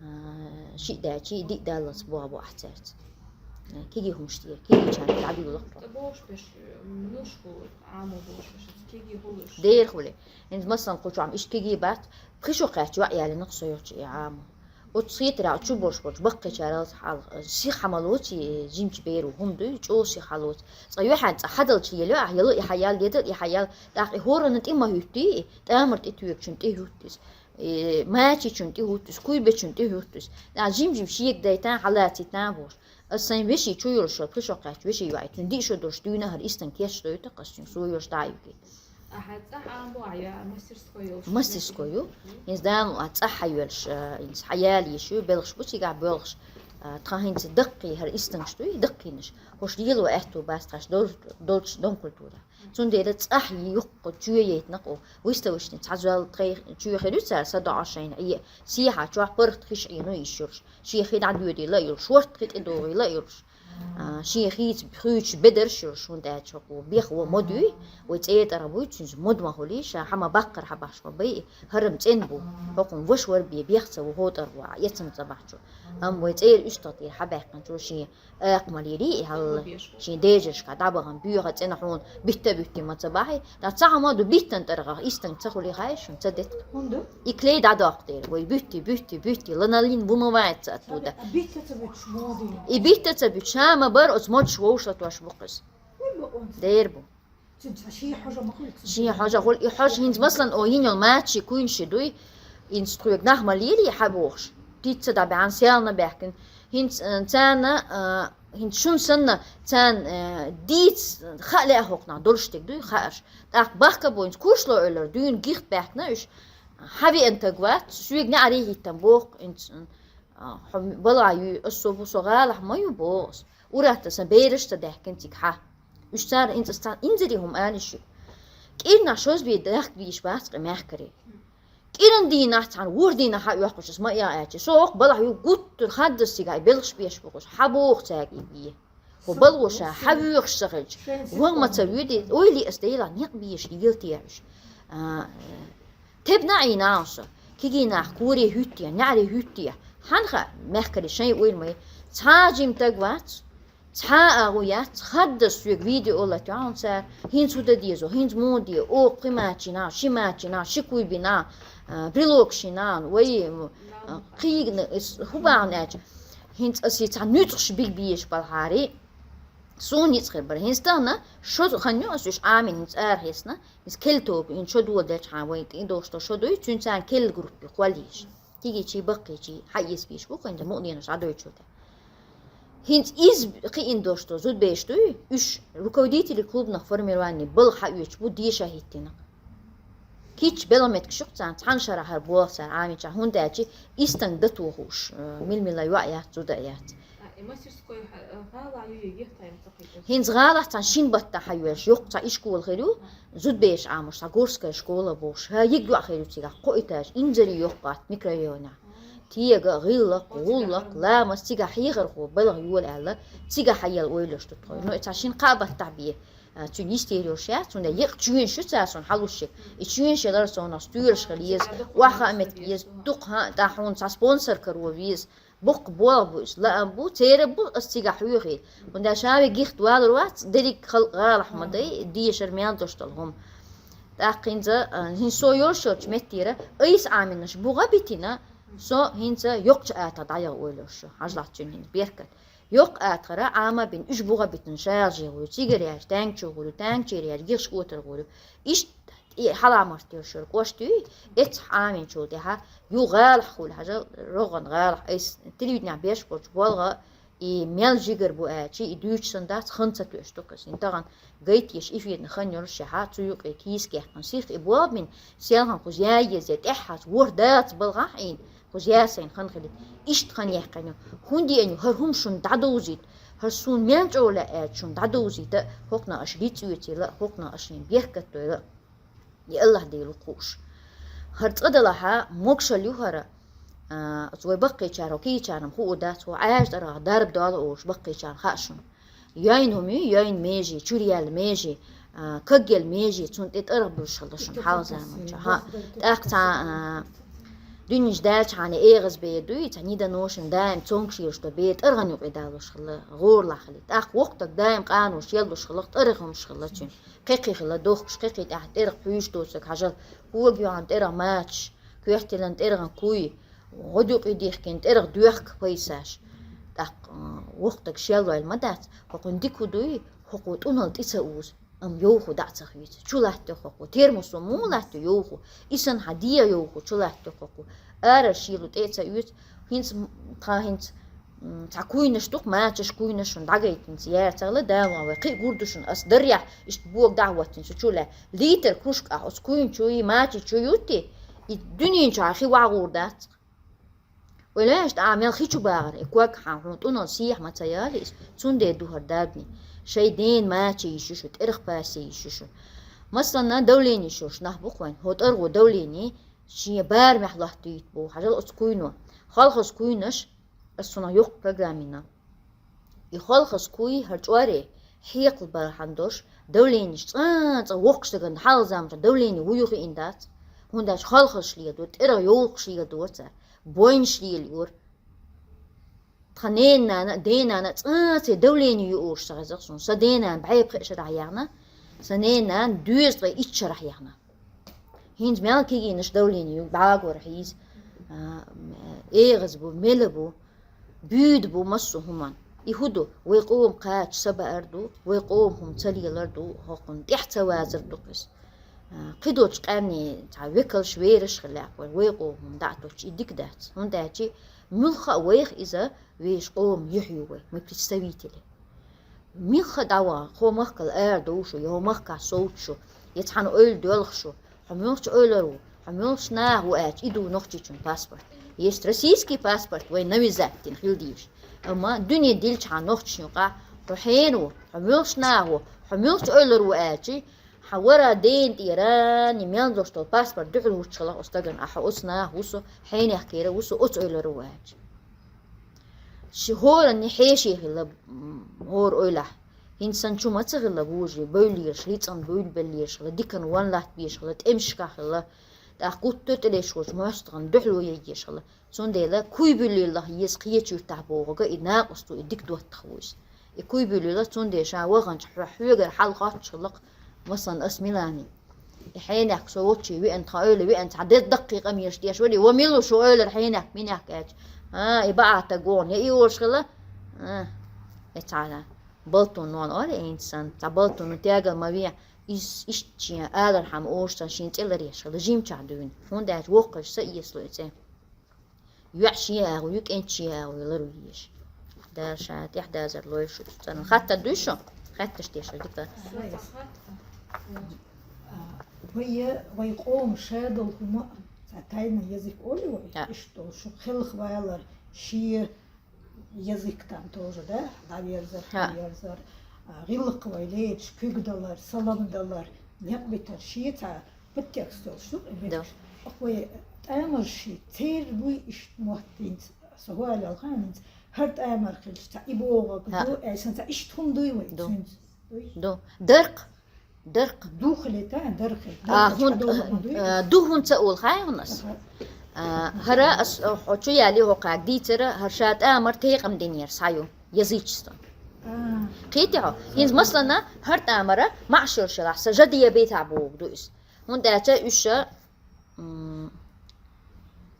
а, шиъ даьлча, диъ даллалц болх бу ахь цаьрца. Кегий хӀумаш тӀера, кегийчарна дӀадуьйлакх тхо. ТӀе бохуш беш, муьлш бу, Ӏамо бохуш беш, кегий хӀулаш. Дера хуьлу. ХӀинца, масалан, кху чохь иштта кегий бац, пхи шо кхаьчча йоӀ ялийнарг со йолчу и Ӏамо. Оцу схьетарехь чу болуш болчу баккхийчарал хьалха, сиха хьан ма лоцу и жимачу беро, хӀума дуй, чӀогӀа сиха хьан лоцу. Цкъа юьхьанца цкъа хьадалча елла, ахь яла и хьан ял, ледала и хьан ял, тӀаккха и хӀоранна тӀе ма хӀуьттий, тӀамар тӀе тоьгучунна тӀе хӀуьтту иза. И мачийчунна тӀе хӀуьтту иза, куйбечунна тӀе хӀуьтту иза. ТӀаккха жим-жим шега дайтан, хьалацийтан бохуш. Аса сайн вешин чу йолуш йолу пхи шо кхаьчча вешин йоӀ, цуьнан диъ шо долуш дуьйна хӀара истан кечдойту, аса цуьнан со йолуш дӀа а юьгий. Ахьа цӀахь Ӏамабо, ахьа мастерской йолуш? Мастерской ю. ХӀинца дама а цӀахь хьайоьлуш, а, хӀинца хьаялийш ю, белхаш бу цигахь боьлхуш. А, тхан хӀинца даккхий хӀара истанаш дуй, даккхийнаш. ХӀорш лело аьтту бац тхаьш дол-, долчу дом культура. Цундела цӀахь юккъе чоь яйтина кху выставочный цхьа зал тхайн чоь хир ю цара, са доӀа шайна Ӏе, сехьа чохь паргӀат хиш Ӏийно йиш йолуш. Шен хи дӀадоьдийла а йолуш, шорта хи тӀедогӀийла а йолуш. А, шен хийца хуьйцуш бедарш йолуш, хӀунда аьлча хӀокхо бех во мод юй, вай цӀера тӀара буй, цуьнца мод ма хуьлий, ша хьан ма баккхара хьан бахьаш ма бай, хӀара-м цӀена бу, хӀокхунна ваша вара бен бех ца во хӀокху тӀара во, эцам ца бахьчо. Амма вай цӀера уьстагӀ тӀера хьан баьккхинчо шен акха ма лелий и хьал, шен дежаршка дӀабахана боьха цӀена хьуна битта а буьттий ма ца бахьий, ткъа цхьа хӀума ду биттан тӀаргӀа, истан ца хуьлий хаьий шуна, ца детта. ХӀунда? И клей дӀадоккху тӀера, вай буьттий, буьттий, буьттий, ланолин вымывается оттуда. А битта ца буьттуш муха дийна? И битта ца буьттуш, ша ма бара оцу модаш вовшахтош бу-кх иза. Дера бу. Цуьнца шен хьожа ма хуьлу цуьнца. Шен хьожа хуьлу. И хьожа хӀинца, масалан, о, йина йолу мачи, куьйнаши дуй, хӀинца тхоьга нах ма лелий хьан бохуш. Тицца дӀа баьхна, селна баьхкина. ХӀинца, э, царна, э, хӀинца шуна санна, царна, э, дийца хаа лаьа хӀокхунах долуш дерг дуй, хаарш. ТӀаккха бахка бу хӀинца куршло эвлара, дуьйна гихт баьхкина уьш. Хьан веана таг вац, соьга неӀаре хӀиттам боху, хӀинца, э, хьо балахь юй, аса со бу, со гӀалахь ма ю боху аса. Ур-атталла сан бераш а ца даьхкина цига хьан. Уьш цара инца, цхьана инзаре хӀума ала шу. КӀирнахь шозбе дахка бийш бац кхин мехкарий. КӀиран дийнахь цхьана ворхӀ дийнахь хьан оьхкуш аса ма а аьлча. Со хӀокху балахь ю гуттар хаддас цигахь белхаш беш бохуш. Хьан боху цаьрга и бе? ХӀо балхо ша хьан воьхуш ца хилча, ван ма ца воьдий, ойла аса Делахь некъ бийш и гилтехьуш. А, тебна Ӏийна со. Кигий нах коре хӀуьттехь, неӀаре хӀуьттехь. Хьан хаьа, мехкарий шайн ойла ма ю. Цхьа а жима таг вац, цхьа а агӀу яц, хаддас соьга видео латоьхьа хьуна цара, хӀинца хӀу дан дезо, хӀинца муха де, оха пхи мачина, ши мачина, ши куйбина, а, брелок шина, вай, а, кхийгна, хӀу бахьана аьлча. ХӀинца аса и цхьа нуьцкъаш биг бийш балхьарий, суна ницкъ хир бара. ХӀинца тахана шо хан ю аса уьш Ӏамин хӀинца арахецна, иза кел тоба, хӀинца шо доладелчхьана вайн тӀе долуш долу шо дуй, цуьнца царна кел группе кхоллийш. Кигичий, баккхийчий, хьаэца бийш бу, хӀинца мукъа денаш Ӏадойчул тӀе. ХӀинца иза кхиъна долуш долу зудбераш дуй, уьш руководители клубных формирований балха хьаоьцуш бу, деша хӀиттина. Кийча белхан меттигаш ю-кх царна, цхьана шарахь хӀара боху цара Ӏамича, хӀунда аьлча истан датохуш, э, мила-мила йоӀ яц, зуда а яц. А, и мастерской хьа-, э, гӀала ю, е гихтайм ца кхеташ? ХӀинца гӀалахь цхьана шин баттахь хьайоьлуш, йоккха цхьа ишкола хир ю, зудбераш Ӏамош, цхьа горская школа бохуш, хӀа йиг йоӀ хир ю цигахь, кхо этаж, инзаре йоккха атта микрорайонехь. Тега, гӀиллакх, гӀуллакх, ламаз, цигахь хьехархо балха йола аьлла, цигахь хьаелла ойлаш ду тхо. Ну, и цхьа шин кхаа баттахь бе. А, цуьнан йисте йолуш яц, цуьнан екъа чоьнаш ю цара суна хьалуш ерг. И чоьнаш ялара суна стоьлаш хила еза, охьа а меттиг еза, дукха хӀан а, тӀаккха хьуна цхьа спонсор каро веза, боккха болх бу иза, лаам бу, церан бу ас цигахь хьоьхий. ХӀунда аьлча ша ве гихта валур вац, дерриг халкъ гӀалахь ма дай, дешар мел долуш долу хӀума. ТӀаккха хӀинца, а, хӀинца со йолуш йолчу меттера айса Ӏаминаш буха битина, со хӀинца йоккхачу атагӀа дӀаяха ойла йолуш ю, хьажалахь цуьнан хӀинца беркат. Йоккха атагӀара Ӏама а бина, уьш буха а битина, шалжехуй, цигареяш, танчохуй, танчереяш, гихш котархуй. Иштта и хьаламарт йолуш йолу кӀоштий, эцхьа Ӏаминчул тӀаьхьа, ю гӀалахь хуьлу хьажал, рогӀан гӀалахь, айса телевиденехь беш болчу болга, и мел жигар бу аьлча, и дуьйцуш санна дац, хан ца тоьуш ду-кх иза. ХӀинца тахана гайтеш эфирна хан йолуш шаьхьа, цу юкъе кийсак яьккхина сиха и болх бина, селхана кхуза яй еза, тӀаьххьарчу ворхӀ-даллалц балхахь Ӏийна, кхуза яй сайна хан хилийта. Иштта хан яьккхина ю. ХӀунда еана ю, хӀара хӀума шуна дӀадовзийта. ХӀара суна мел чӀогӀа лаьа аьлча, шуна дӀадовзийта, хӀокхунах аша рицкъ оьцийла, хӀокхунах аша шун беркат дойла. И АллахӀ Дела ву кхуъуш. ХӀара цкъа-далахьа могашалла ю хӀара, а, оцу вай баккхийчара, хӀокхийчарна хуур дац, хӀо Ӏаьржа тӀаргӀах дарба доал олуш баккхийчарна хаьа шуна. Йойна хӀума ю, йойна меже, чуьра яьлла меже, а, каг яьлла меже, цунна тӀе тӀаргӀа буьллуш хилла шуна хьалха заманчохь. ХӀаъ, тӀаккха цхьа, а, дуьненаш даьлчхьана эгӀаз бер дуй, цхьа нида ношам даим цомгаш йолуш долу бер тӀаргӀана юкъе далош хилла, гӀоралахь хилла. ТӀаккха воккха стаг даим къанош еллалуш хилла, тӀаргӀа хӀумаш хилла цуьнан. Кхекхий хилла дохкаш, кхекхий тӀехь тӀерах пхьуьйш доцург хьажал, коган йоӀана тӀерах мачаш, коьрталлина тӀерах куй, гӀодаюкъе дихкина тӀерах доьхка пайсаш. ТӀаккха, а, воккха стаг шелваьлла ма дац, хӀокхуьнан дика хӀу дуй, хӀокхо тӀунал тӀе ца узу, амма йовхо дӀа а ца хуьйцу. Чу латтайо хӀокхо, термосо муха латтайо йовхо, и санна хьан дегӀан йовхо чу латтайо хӀокхо. Арара шело тӀе а ца оьцу, хӀинца м-, тхан хӀинца, м, цхьа куйнаш ду-кх, мачаш куйнаш шуна дӀагайта хӀинца яра ца хилла, Дала ван вай кхин а гур ду шуна, ас даррехь иштта бога дӀахӀоттийна со чу лаьа. Литр кружка ахь оцу куйна чу йий, мача чу юттий, и дуьнен чохь хи вагӀур дац-кх. Ойла еш, тӀаккха мел хи чу багӀар, и ког хьан хьуна тӀунал сехьа ма ца яла иза, цундела ду хӀара дарбане. Шайн ден мача йиш ю шу, тӀерах пасе йиш ю шу. Масалан, давление йиш йолуш нах бу-кх вайн, хӀо тӀаргӀо давление шен барамехь латтийта боху, хьажал оцу куйно. Халхаза куйнаш, ас цунах йоккха программа йина. И халхаза куй хӀара чӀоре хьекхал бахьана долуш, давленеш цкъа-цкъа воккхачу стагана хьалха заманчохь давление вуй хиъна дац, хӀунда аьлча халхазаш леладора, тӀерах йовхаш леладора цара, бойнаш лелайора. Тхан ненан нана а, денан нана а цкъа а церан давление юуш ца хеза-кх суна. Сан денан бӀе пхи шарахь яьхна, сан ненан нана доьзткъе итт шарахь яьхна. ХӀинца мел кегийнаш давление ю, бӀагор хьийза, а, эгӀаз бу, мела бу, буьйда бу массо а хӀуманна. И хӀун ду? Вай къоман кхача ца баар ду, вай къоман хӀума ца лелар ду, хӀокхунна тӀаьхьа ца вазар ду-кх иза. А, кхидолчу къаьмнийн цхьа векалш, вераш хилла вай, вай къоман хӀума дӀа а тоттуш, и дика дац. ХӀунда аьлча муьлхха а вайх иза вешан къоман юьхь ю вай, мы представители. Муьлхха а дӀаваха, хӀо махкал ара довшу, я хӀо махкахь совцушу, я цхьана ойла доьлхушу, хьо муьлххачу ойлар ву, хьо муьлххачу наха ву аьлча, и ду нохчичун паспорт. Есть российский паспорт, вай навязать дина хила дезаш. Амма дуьне дилчхьана нохчашна юкъахь, хьо хьенан ву, хьо муьлххачу наха ву, хьо муьлххачу ойлар ву аьлча, хьан вара дена тӀера, ни мел долуш долу паспорт дуьхьал вуччу хилахь оцу стагана, ахьа оцу наха ву со, хьенех кхера ву со, оцу ойлар ву аьлча. Ши хӀоранна хьеше хилла, м, хӀора ойлахь. ХӀинца санна чу ма ца хилла вужий, бевллераш, лицкъан буьйлабеллераш хилла, диканна ван латтабеш хилла, тӀемашкахь хилла, тӀаккха гуттар а тӀелеш волчу мостагӀна дуьхьало егеш хилла. Цундела куй буьллийла еза кхечу юьртахь бохург и накъост ву, и дика доттагӀа ву иза. И куй буьллийла, цундела ша ваханчу хьо-, хьоьгара хьал хоттуш хилла-кх, масалан, ас Милани. И хьенех со волчу веана, тхан ойла веана, цхьа де даккхий къамелаш деш вара, ва мила ву шу ойлар хьенех, минех аьлча. А, и баа таг вон, я и волуш хилла? А, и цхьа балтун нон ора, и санна, цхьа балтун тегал ма ве, иза иштта шен алархьама оша санна шен цӀе ларъеш хилла, жимчохь дуьйна. ХӀунда аьлча воккхачу са эцало и цӀе. ЙоӀ шен агӀо ю, кӀентан шен агӀо ю, ларвеш. Дала ша тӀехь дазар лойла шу. Царна хаттар дуй шу? Хаттарш деш дика. Вай, вай къоман ша долу хӀума, цхьа тайна язык олу вай, иштта долу шу хелхавалар, шен язык там тоже, да? ДӀаверзар, хьаверзар, а, гӀиллакх вай лерча, куьг далар, салам далар, некъ битар, шен цхьа подтекст йолуш ду-кх и. Да. Вай тӀамарш ши церан буй иштта мотт хӀинца, со хӀоаллал хан хӀинца, хӀара тӀамар хилча цхьа и богӀаг ду, айсан цхьа иштта хӀума дуй вай цуьнца? Ду. Дарх. Дарх. Ду хилита, дарх. А, хӀун-, а, ду хӀунца а олу хьайгӀанас. А, хӀара ас, а, хьо чу яьлли хӀокхаг дийцара, хӀара ша тӀамар текъам динера схьа ю, язычество. А. Кхетий хьо? ХӀинца, масалана, хӀара тӀамара маӀшар шелахь, сан жа де бетахь богӀу ду иза. ХӀунда аьлча уьш ша, м,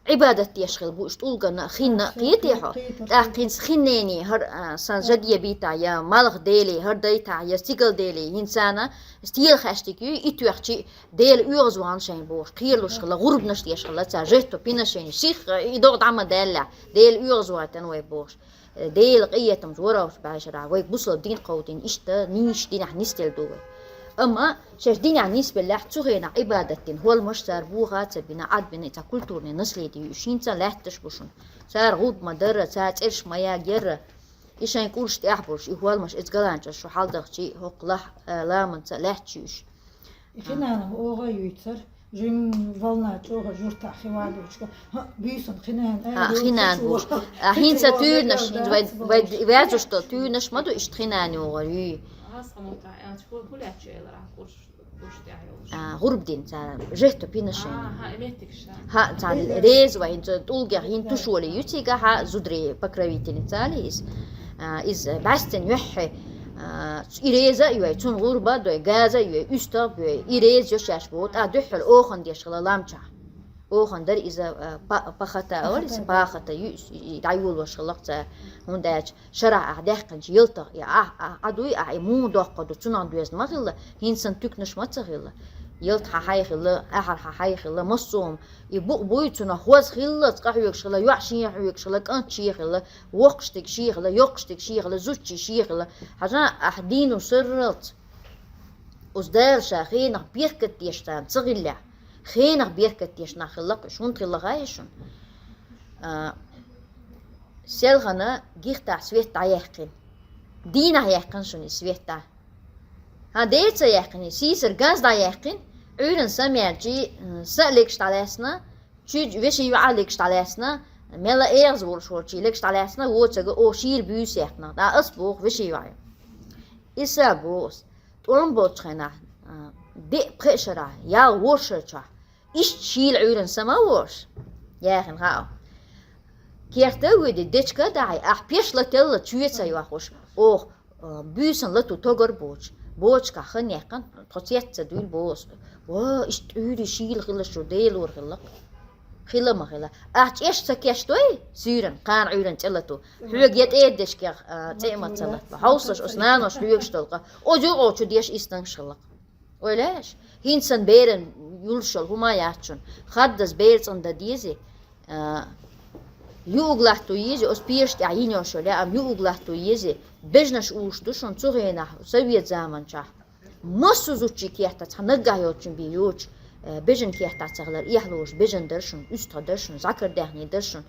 Ӏибадат деш хила бу уьш тӀулгана а, хинна а, кхетий хьо? ТӀаккха хӀинца хиннений, хӀара, а, сан жа де бетахь, я малх дели, хӀара дайтахь, я стигал дели, хӀинца царна стела хаьштиг ю, и тоьхчи Дела оьгӀазвахана шайна бохуш, кхералуш хила, гӀурбанаш деш хила цара, жертвоприношение, сиха и догӀа дӀа ма даьллехь, Дела оьгӀазвахийтина вай бохуш. Делан къинхетамца ворхӀалгӀачу бӀешарахь вайга бусалба дин кховдийна, иштта нийсачу динехь нисделла ду вай. Амма шаьш динехь нисбеллехь, цу хенахь Ӏибадат дина хӀолламаш цара боха а ца бина, Ӏад бина, и цхьа культурное наследие ю, уьш хӀинца а лаьтташ бу шуна. Цара гӀурба ма дарра, цара цӀераш ма ягъяра, И шайн кӀурш тӀехь болуш, и хӀолмаш эца галанчӀаш шу хьалдахчи, хӀокху лахь-, а, ламанца лаьтташ ю уьш. И хинанам оха юьйцар, жим волна чӀогӀа журтахь хи вадучка. Ха, буьйсан хинан, а, А, хинан бу. А, хӀинца туьйранаш, хӀинца вай, вай ваьзуш долу туьйранаш ма ду, иштта хинан йогӀар юй. Хасханутахь аьлча, хӀу, хӀу лаьтташ элара кӀурш? А, гӀурба дина цара, жехто пинашина. Ха, цара реза вай, хӀинца тӀулгех хӀин тушоле ю цига, хьа зударий покровительница али иза. А, иза бӀаьстина юьххье, а, и реза а йой, цунна гӀурба а дой, газа а йой, уьстагӀ а бой, и реза йо шаьш боху, тӀа дуьххьал охан деш хила ламчахь. Охан дара иза, а, па-, пахата, ор иза, пахата ю, и, и, дӀайолош хилла цара, хӀунда аьлча шарахь ахь даьккхинчу ялтах, и ахь, ахь, ахь дуй, ахь и муха доккхур ду, цунах доьзна ма хилла, хӀинца санна туькнаш ма ца хилла. Ялта хьан хьай хилла, ахьар хьан хьай хилла, массо а хӀума. И букъ буй, цунах хӀоз хилла, цкъа хьоьгуш хилла, йоӀ шен хьоьгуш хилла, кӀант шен хилла, воккхуш дерг шен хилла, йоккхуш дерг шен хилла, зудчий шен хилла. Хьажа, ахь дийна сарралц. Оцу Дала ша хенах беркат деш царна ца хиллехь, хенах беркат деш нах хилла-кх уьш. ХӀунда хилла хаьий шуна? А, селхана гихтахь свет дӀаяьккхина. Дийнахь яьккхина шуна и свет дӀа. ХӀан, дера ца яьккхина, сийсара ганз дӀаяьккхина, Ӏуьйранна са мелчий, м, са а легаш дӀалаьцна, чуьйра вешин йоӀа а легаш дӀалаьцна, мелла эгӀаз волуш волчий легаш дӀалаьцна, вон цига оха шийла буьйса яьккхина. ТӀаккха ас боху вешин йоӀе. Иса боху ас, тӀом болчу хенахь, а, деа пхеа шарахь, ял ворхӀ шарчохь, иштта шийла Ӏуьйранна са ма вош, яхина хаьа. Керта а воьдий, дечка а дахьий, ахь пеш лателла чоь ца йохуш, оха, а, буьйсан лату тогар боцуш, бочкахь хан яьккхина, тхо цец ца дуьйла боху ас. Ва, иштта Ӏуьйрий шийла хилла шу, Делора хилла-кх. Хила ма хила. Ахь чӀеш ца кечдой, суьйранна, кхана Ӏуьйранна цӀе лату. Хьоьга я тӀера дечкех, а, цӀе а ма ца латбо. Хьовсалаш, оцу нанош лоьгуш долу къа. Оцу юкъа чу деш истангаш хилла-кх. Ойла еш? ХӀинца сан беран юлуш йолу хӀума яц шуна. Хаддаза бер цӀан дан дезий, а, юург латто езий, оцу пеша тӀехь йина йолуш йолу яа-м юург латто езий, бежанаш уьш ду шуна цу хенахь, совет заманчохь. Массо а зудчий кехтаца, цхьа наггахь йолчун бен йоцуш, э, бежан кехтаца ца хилар, эхь лоруш бежан дара шуна, уьстагӀ дара шуна, зӀакар даьхний дара шуна.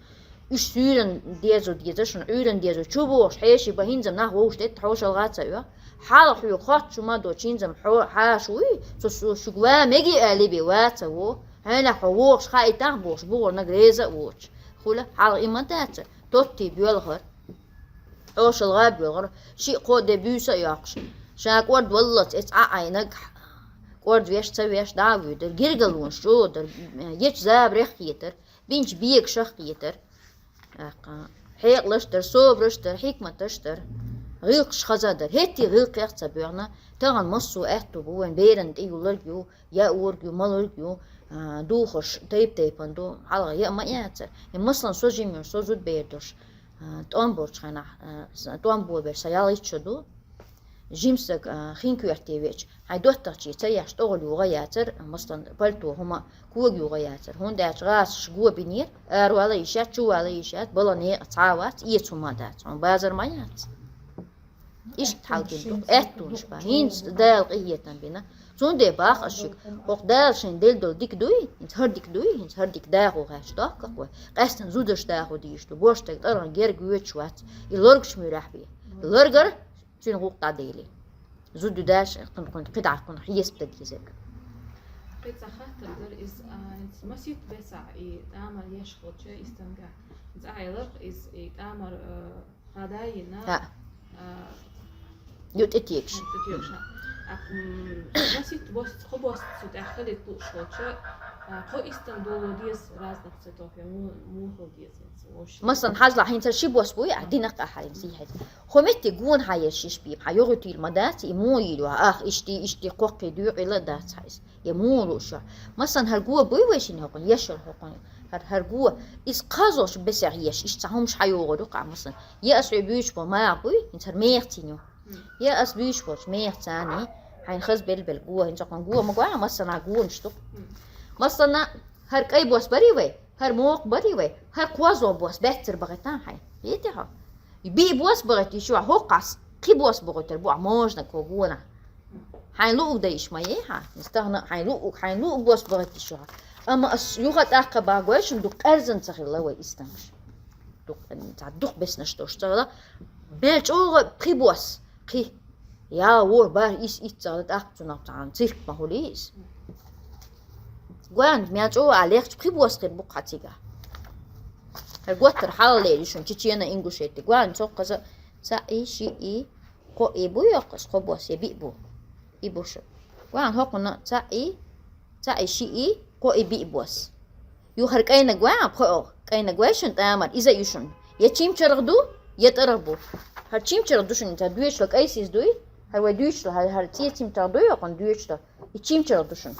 Уьш суьйранна дезо дезара шуна, Ӏуьйранна дезо чу бохуш, хьеший бан хӀинца-м нах вовшах тӀе хьошалгӀа а ца оьху. Хьалха хьоьга хоттуш хӀума доцу хӀинца-м хьо хьаша вуй, цо со шуьга ва мегий аьлла бен ваца во. Хьенех хьо вогӀуш хаийтахьа бохуш, бухурнаг реза а воцуш. Хуьлу, хьалха и ма дац, тоттий боьлхара. ХьошалгӀа а боьлхара, шиъ-кхо де буьйса а йоккхуш. Ша кӀордаваллалц эцу Ӏа Ӏайнаг, кӀордавеш ца веш дӀа а вуьйдара, гиргалонаш чӀогӀа дара, ечу забарех а кхетара, бинчу бегашах а кхетара. ТӀаккха хьекъалаш дара, собараш дара, хьикматаш дара, гӀиллакхаш хаза дара. ХӀетте гӀиллакхех а ца боьхна, тахана массо а аьтту бу, вайн берана тӀеюлларг ю, яорг ю, маларг ю, а, духарш тайп-тайпана ду, хьалха яа ма яцара. И, масалан, со жима йолуш, со зудабер долуш, а, тӀом болчу хенахь, а, с-, тӀом бобеш сан ялхитта шо ду. Жима стаг, а, хин коьрте веача, хьайн доттагӀчий ца еш, тӀогӀал юха яцара, масалан, пальто хӀума кога юха яцара. ХӀунда аьлча гӀазкхаша го бинера, аравала йиш яц, чувала йиш яц, бала некъа цхьа а вац, эца хӀума дац, хьуна базар ма яц. Иштта хьалгина ду, аьттонаш бан. ХӀинца Дала къинхетам бина. Цундела боху ас шуьга, хӀокху Дала шайн делла долу дика дуй, хӀинца хӀара дика дуй, хӀинца хӀара дика дахо хаьчча доккху-кх вай. Къаьстина зудаш дахо дийш ду, бошдаг тӀаргӀан герга воьдуш вац. И лоргаш муьрехь бе. Лоргар цуьнан гӀуллакх дӀадели. Зуда даш, кхин, кхин, кхидӀа, кхин хьесап дан дезарг. Кхин цхьа хаттар дара иза, а, хӀинца масийтта бесахь и тӀамар еш хилча, и стенга. ХӀинца ахь элира, иза и тӀамар, а, хьан да йина, ХӀаъ. а, Ю тӀетегаш. тӀетегаш, а. А, м, масийтта бос-, кхо бос цу тӀехь хилийта лууш хилча, а, кхо истан доло деза разных цветов, я му-, муха деза хӀинца, вообще. Масалан, хьажал, хӀинца ши бос буй, а, динах а хьарин сийхьица. Хьо метте гона хьан еш йиш бийба, хьан йогӀуьйтийла ма дац, и муха йийла, ах, ишти, ишти, кхоккхий дуьйкъийла а дац хьан иза. Я муха лууш ю? Масалан, хӀара го буй вай шина хӀокхун, ешал хӀокхун, хӀара, хӀара го, иза кхозлагӀчу бесех еш, иштта цхьа хӀумаш хьан йогӀур ю-кх, масалан, я ас хьоьга буьйцуш болу магӀа буй, хӀинца хӀара мехацийна ю. Я ас буьйцуш болчу мехацани, хьайна хаза белла-белла го, хӀинца хӀокхун го ма гой, масалан, гонаш ду-кх. Масалан, хӀара кӀай бос барий вай, хӀара мокха барий вай, хӀара кхозлагӀа бос баьццара бахийтахьа хьайна. Вити хьо? Биъ бос бахийта йиш ю хьан, хӀокху хьас кхин бос бахийтар бу ахь можна кхо гонахь. Хьайн луъуг дан йиш ма ей хьан, иза тахана хьайн луъуг, хьайн луъуг бос бахийта йиш ю хьан. Амма ас юха тӀаккха бан гой шуна, дукха къаьрзина ца хилла вай истангаш. Дукха, цхьа дукха беснаш долуш ца хилла. Мел чӀогӀа пхи бос, пхи. Я, вор, бар, ис, иццагӀа тӀаккха цунах цхьана цирк ма хуьлий из. Гуьнан, мел чӀогӀа а лехча пхи бос хир бу кху цига. ХӀара готтар хьалалелаш шун Чечено-Ингушетия. Гуьнан, цоккхаза цаӀ и, шиъ и, кхоъ и бу йоккхуш, кхо бос я биъ бу. И бу шун. Гуьнан, хӀокхунна цаӀ и, цаӀ и, шиъ и, кхоъ и, биъ бос. Юха хӀара кӀайнаг ваьгӀа, пхоьалгӀа кӀайнаг вай шун тӀамар, иза ю шун. Я чимчаргӀа ду, я тӀаргӀа бу. ХӀара чимчаргӀа ду шун, цхьа доьчла кӀайсиз дуй, хӀара вай дуьйчла, хӀара, хӀара цӀе чимчаргӀа ду йоккхун доьчла. И чимчаргӀа ду шун.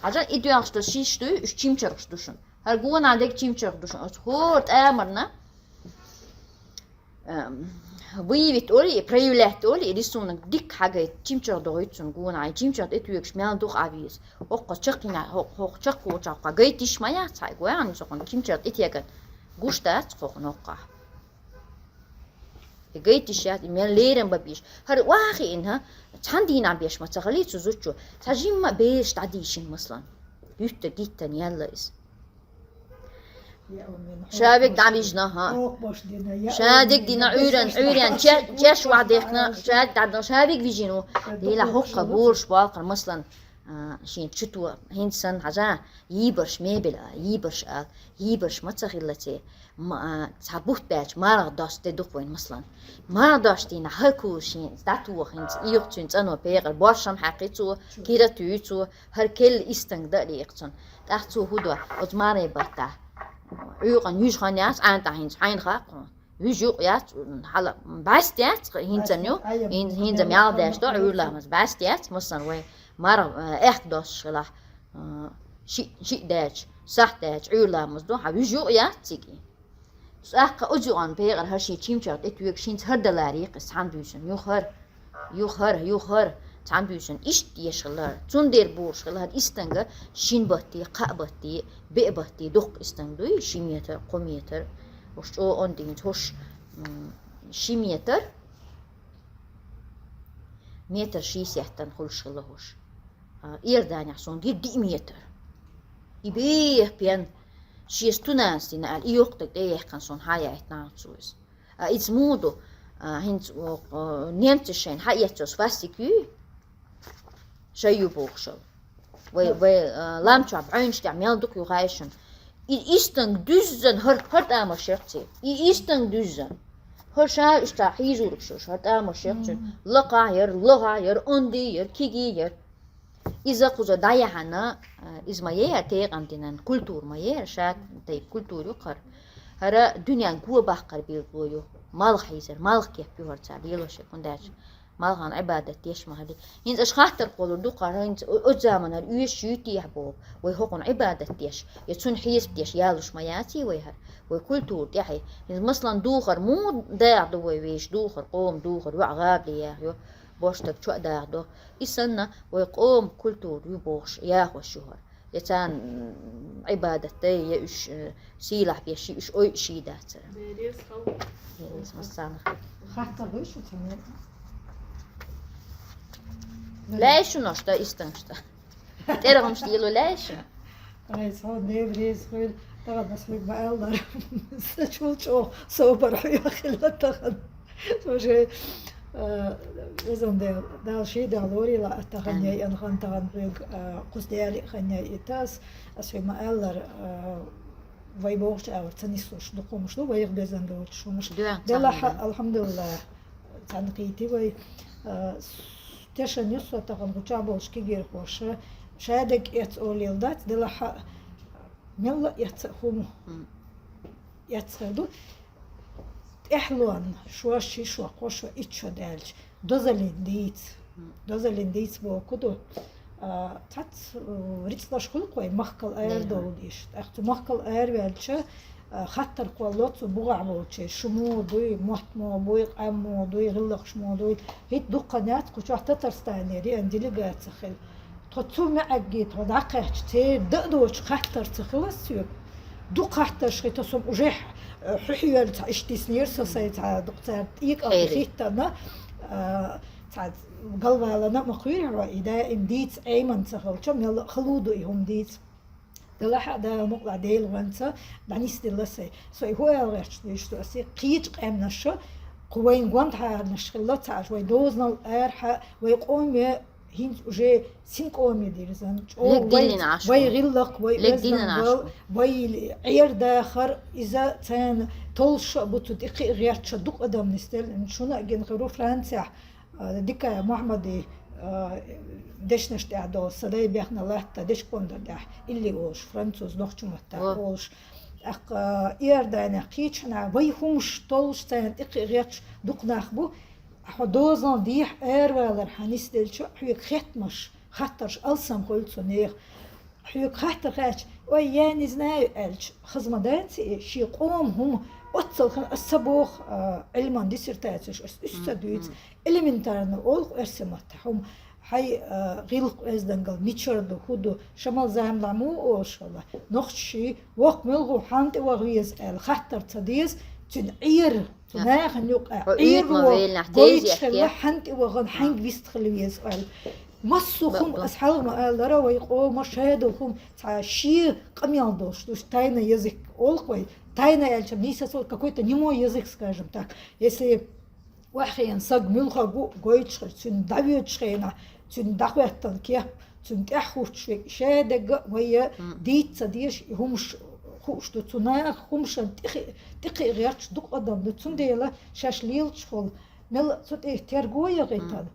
Хьажа, и доьгӀашта шиш дуй, уьш чимчаргӀаш ду шун. ХӀара гонахьа дег чимчаргӀа ду шун. Оцу хӀора тӀамарна, эм, выявить олий, проявлять олий, рисунок дика хьагайта, чимчаргӀа догӀуьйту цунна гонахьа. ЧимчаргӀа тӀетоьгуш мел дукха а веза. ХӀокхо чаккхина, хӀо-, хӀокхо чаккхочохь кхо гайтиш ма яц хьай, гуьнан, цу хӀокхун чимчаргӀа тӀетеган гуш дац хӀокхун хӀокхахь. И гайтиш яц, и мел лерам бан безаш. ХӀара вахиъна, хӀа, цхьана дийнахь беш ма ца хилий цу зудчо. Цхьа жимма а бераш дӀадийшина, маслан. Юьтта-гиттана яьлла иза. Шавиг дӀавижна, хӀа. Шадиг дина, Ӏуьйран, Ӏуьйран, че-, чеш вахдехна, шадиг дӀадна, шавиг вижина ву. Дела хӀокхо болаш болхар, маслан, а, шен чуто, хӀинца санна, хьажа, йийбарш мебель а, йийбарш а, йийбарш ма ца хилла цӀе. Ма-, а, цхьа бутт баьлча, марха доста де дукха вайн, маслан. Марха доста дийнахь, хӀара кула шен дӀатоха хӀинца, ийккха цуьнан цӀано пекъар, боршам хьаькхи цо, кира туьй цо, хӀара келла истанг дан а лийкха цунна. ТӀаккха цо хӀу до, оцу мархий баттахь. Ӏуьйкъан юьжа хан яц, ӀаьнтӀахь хӀинца хьайна хаьа хьуна. Вуьжа юкъ яц, хьала бӀаьста яц, хӀинца ю, хӀин-, хӀинца мел даьш до, Ӏуьйра ламаз бӀаьста яц, массарна вай мара, э, аьхка достуш хилахь, э, шиъ, шиъ даьлча, сахь даьлча, Ӏуьйра ламаз до, хьан вуьжа юкъ яц цига. ТӀаккха оцу юкъан пекъар хӀара шен чимчаргӀа тӀетоьгуш, хӀинца хӀара даларе кхин цхьана буьйсанна, юха хӀара, юха хӀара, юха хӀара, цхьана буьйсанна иштта еш хилар. Цундела болаш хилар хӀара истанга шин батте, кхаа батте, беа батте дуккха истанг дуй, ши метр, кхо метр. Уж чӀогӀа онда хӀинца хӀуш, м, ши метр, метр шийсеттан хуьлуш хилла хӀуш. А, Иорданехь суна гира диъ метр. И беха пен, шеца тунанас дина аьлла, и йоккха даг тӀеяьккхина суна хьаяйтина цо иза. А иза муха ду, а, хӀинца, о, о, немцаша шайна хьаэццо свастик юй? Шай ю бохушал. Вай, вай, а, лам чохь бӀаьвнаш тӀехь мел дукха ю хаьий шуна. И истанг дуьззина хӀара, хӀара тӀамаш яра церан. И истанг дуьззина. ХӀара ша иштта хьийзург шуш, хӀара тӀамаш яра цуьнан. Мгм. Лакхахь яра, лохахь яра, онда яра, киги яра. Иза кхуза дӀаяхьана, а, иза ма яра текъан динан культура ма яра, ша тайпа культура ю хӀара. ХӀара дуьненна го баккхар билгало ю. Малх хьийзар, малх кеп ю хӀара цара лелош, хӀунда аьлча малхан Ӏибадат деш ма хилий. ХӀинца аша хаттар кхоллар ду-кх хӀара, хӀинца о-, оцу заманара оьшуш юй техьа боху, вай хӀокхунна Ӏибадат деш, я цунна хьесап деш ялуш ма яций вай хӀара, вай культура тӀехь. ХӀинца, маслан, духар муха дагӀа ду вай вешан, духар, къоман духар, йоӀ гӀабали яха ю, божтаг чо а дагӀа ду. И санна, вай къоман культура ю бохуш, яхош ю хӀара. Я царна, м, Ӏибадат дай, я уьш, э, сийлахь беш, уьш ойуш йий дацара. Берез хала. Берез массарна. Хаттар гуй шу цуьнан? Лаьй шуна ош да, истангаш да. ТӀерагӀамаш дийло лаьй шуна? Ай, цхьа дерриг хуьлу, тахана ас хьоьга ма-аллара. Са чул чӀогӀа собар хьоьга хилла тахана. Слушай, э, везан Дела, Дала ший Дала лорийла а тахана яйъан хан тахана хьоьга, э, кхуза дели а хан яйъийтас, ас хьоьга ма-аллара, э, вай бохучу агӀор ца нислуш дукха хӀумаш ду, вайх безам доцуш хӀумаш. Делахь, алхьамдулиллахӀ, цхьаьна кхийти вай, э, тешан ю со тахана гуча болчу кегийрхоша, шадерг эцна олийла дац, делахь, мелла а эцна хӀума. Эцна хир ду. ТӀаьхьалонна шо ши шо, кхо шо, итт шо даьлча, дозаллин дийца. Дозаллин дийца боху ду. А, цхьацца, э, рицкъаш хуьлу-кх вай, махкал арадовла деш. ТӀаккха цу махкал араваьлча, а, хаттар кхолло цу бухахь болчеран, шу муха дуй, мотт муха буй, къам муха дуй, гӀиллакхаш муха дуй. ХӀинца дукха хан яц кху чохь Татарстанера еана делегаци хилла. Тхо цу маьӀӀехь тхо дӀакхаьчча, церан дан а доцуш хаттар ца хилла соьга. Дукха хаттарш хилла, со-м уже, э, хьуьхьа йоьллу цхьа иштта диснера со сайн цхьа дукха цара тӀекӀал хиттана, э, цхьа галвалана а ма кхоьру хьо, и даим дийца Ӏемина ца хилча, мелла а хала ду и хӀума дийца. Делахь а Дала мукъалахь Делан гӀоьнца дӀанисделла сайн. Со и хӀун аьлла гӀерташ дийш ду аса, кхечу къаьмнаша Кху вайн гондхьарнаш хилла ца Ӏаш, вай дозанал арахьа, вай къоме хӀинца уже син къоме дирзан, чӀогӀа вай, вай гӀиллакх, вай оьздангалла, вай Ӏер-дахар, иза царна толлуш а бу, цу тӀекхиъ гӀерташ дукха адам нисделла. Шуна а гина хир ву Францехь, а, Дикая Мухьаммади, а, дешнаш тӀехь долу, Садай бехна латта, дешкондар тӀехь, илли волуш, француз, нохчийн маттахь волуш. ТӀаккха Иорданехь кхечу хьуна вай хӀумаш толлуш царна тӀекхиъ гӀерташ дукха нах бу. Хьо дозанал дехьа аравалар хьан нисделча, хьоьга хеттамаш, хаттарш алсам хуьлу цу нехан. Хьоьга хаттар хаьттича, ой, я не знаю аьлча, хаза ма дац и, шен къоман хӀума, оццал хӀума ас ца боху, а, Ӏилман диссертацеш ас уьш ца дуьйцу. Элементарно олу-кх оьрсийн маттахь хӀума, хьайн, а, гӀиллакх-оьздангалла мичара ду, хӀун ду, Шамал Замлахь муха олуш хилла, нохчий, воккха муьлхха хьанна тӀе ваха веза аьлла, хаттар ца деза, цуьнан Ӏер, цу нахана юкъа Ӏер ву, гойтуш хилла, хьанна тӀе вахана, хьаьнга вист хила веза аьлла. Массо а хӀума аса хьалха ма-аллара, вай къоман шадолу хӀума, цхьа шен къамел долуш ду, тайный язык олу-кх вай, тайна аьлча, нийсацо какой-то немой язык, скажем так. Если охьахиъна саг муьлхарг ву гойтуш хилча, цуьнан дӀавоьдучу хенахь, цуьнан дӀахӀоьттина кеп, цуьнан тӀаьхьа хӀуттуш верг, шадерг а вай дийца ца дезаш, и хӀумаш хууш ду. Цу наха хӀумашна тӀекхи-, тӀекхиъ гӀерташ дукха адам ду. Цундела шаьш лелачухула, мел цу тӀе терго яхийтина,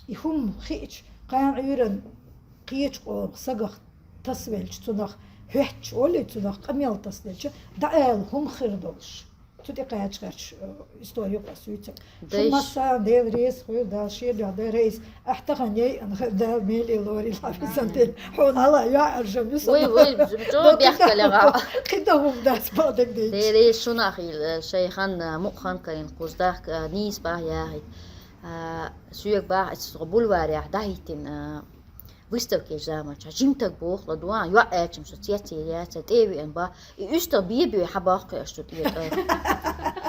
и хӀума хиъча, кхана Ӏуьйранна кхечу къомах сагах тасавелча, цунах хӀоьттича, олий, цунах къамел тасавелча, дӀаала хӀума хир долуш. Цу тӀе кхача гӀерташ, э, история юкъа суьйцург. Шун массарна Дела реза хуьлда, Дала шен дуьхьа дан, Раиса, ахь тахана яйъина хир, Дала меле лорийла хьан висанте. Хьуна хьала йоӀаржам ю сан. Вай, вай, чӀогӀа бехкалегӀа. Кхин дан хӀума дац бакъдерг дийцча. Дела реза шуна а хуьлда, шайн хан, мукъа хан карийна кхуза дахка, нийса бахьа яхийта. А, соьга бахьа, аса бульварехь дӀахӀиттина, а, выставкин заманчохь жимтаг боху ладугӀа, йоӀ аьлча-м со цецъяьлла яцара, тӀе а веана боху, и уьстагӀ бе-бе хьан боккхий аша цу тӀера.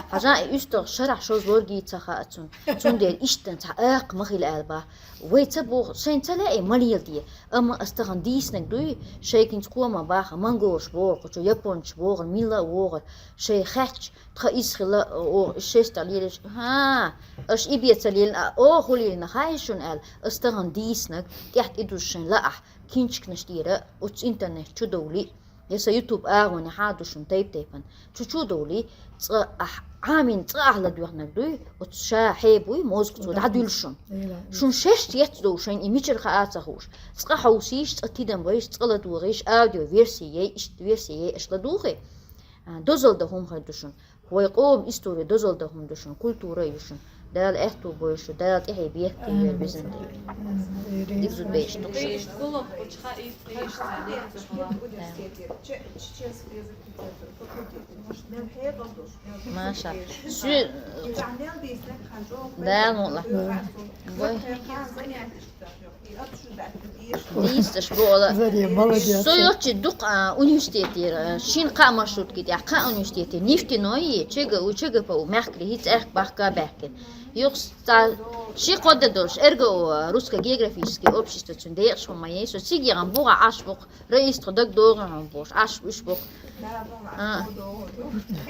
Хьажа, и уьстагӀ шарахь шозза лорге ца хаьа цунна, цундела иштта цхьа акха ма хила аьлла боху. Вай ца боху, шайна ца лаьа и ма леладе. Амма аса тахана дийцинарг дуй, шайгахь кхо ма баха, монголаш боху, кху чу японцаш боху, мила а вогӀура, шайн хаьттича, тхан иза хилла, оха шестта лелаш, хӀа, аша и бен ца лелина, оха хӀун лелина хаьий шуна аьлла, аса тахана дийцинарг, тӀехь тӀедузуш шайн лаахь, кинчканаш тӀера, оцу интернет чу довлий, я сан YouTube агӀонехьа а ду шуна тайп-тайпана, чу-чу а довлий, цкъа ахь Ӏамийна, цкъа ахь ладоьгӀнарг дуй, оцу ша хьебуй, мозга цо дӀадуьллу шуна. Шуна шаьш цецдовлу шайна и мичара хаа ца хууш. Цкъа хьовсийша, цкъа тидам гӀийша, цкъа ладогӀийша, аудио верси яй, иштта верси яй, аша ладугӀий. А, дозалла дан хӀума хир ду шуна. Вай къоман истори дозалла дан хӀума ду шуна, культура а ю шуна. Дала аьтту бойла шу, Дала тӀаьхье бехке йойла везан Дела. Иза беш ду шуна. Маша. Шу Дала мукъ лахь. Вай. Дийцаш бу ала. Заре, молодец. Со йолчу дукха, а, университетера, а, шина кхаа маршрутки тӀехь, кхаа университетера, нефтяной, ЧГУ, ЧГПУ, мехкарий, хӀинца аьхка бахка баьхкина. Юхс цхьа ши-кхо де долуш, РГО, Русско-географическое общество, цуьнан декъашхо ма яй, со цига яхана буха Ӏаш бу-кх, Раиса, тхо дагадогӀий хьуна бохуш, Ӏаш уьш бу-кх. А.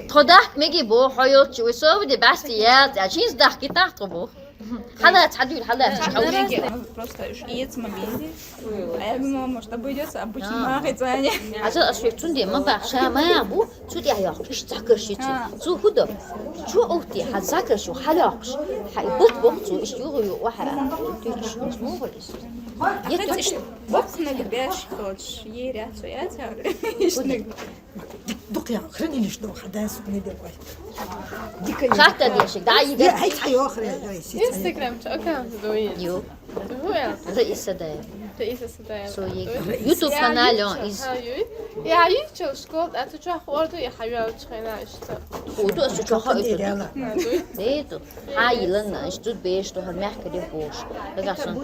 Тхо дахка меги боху, хьо йолчу, вай соваде бӀаьсте яла, цӀа, хӀинца дахкийтахьа тхо боху. Хьалаца, хьадуьйла, хьалаца. Просто уьш эца ма бийди. А я думала, может, обойдётся обычный махой цани. Хьажал, аш верг цундела ма баха, ша маха бу, цу тӀехь йоккхуш, иштта закраш ю цу. Цу хӀун до? Чу ухти, хьан закраш ю, хьан йоккхуш? Хьан и бут боху цу, иштта югӀу ю, ваха, туьйцуш, муха иза? Я туьйцуш? Боккханаг беш кхочуш, еря цу яцара. Иштнаг. Дукха ян хранилищ до хадас не дерг вай. Дика я. Хатта дешик, да, иде. Я, хай, хай, охре, ой, си, Instagram чу аккаунт дуй. Ю. Дуй. Раиса Садаева. Раиса Садаева. Со йиг. Дуй. YouTube канал он из. Ха, ю. Я, ю чел школ, а ту чох орду, я хавя чхена ишта. О, ту асу чоха иту. Дуй. Де ту. Хьан йилан, иш тут беш, ту хьан мягкий де бош. Дагахь сан.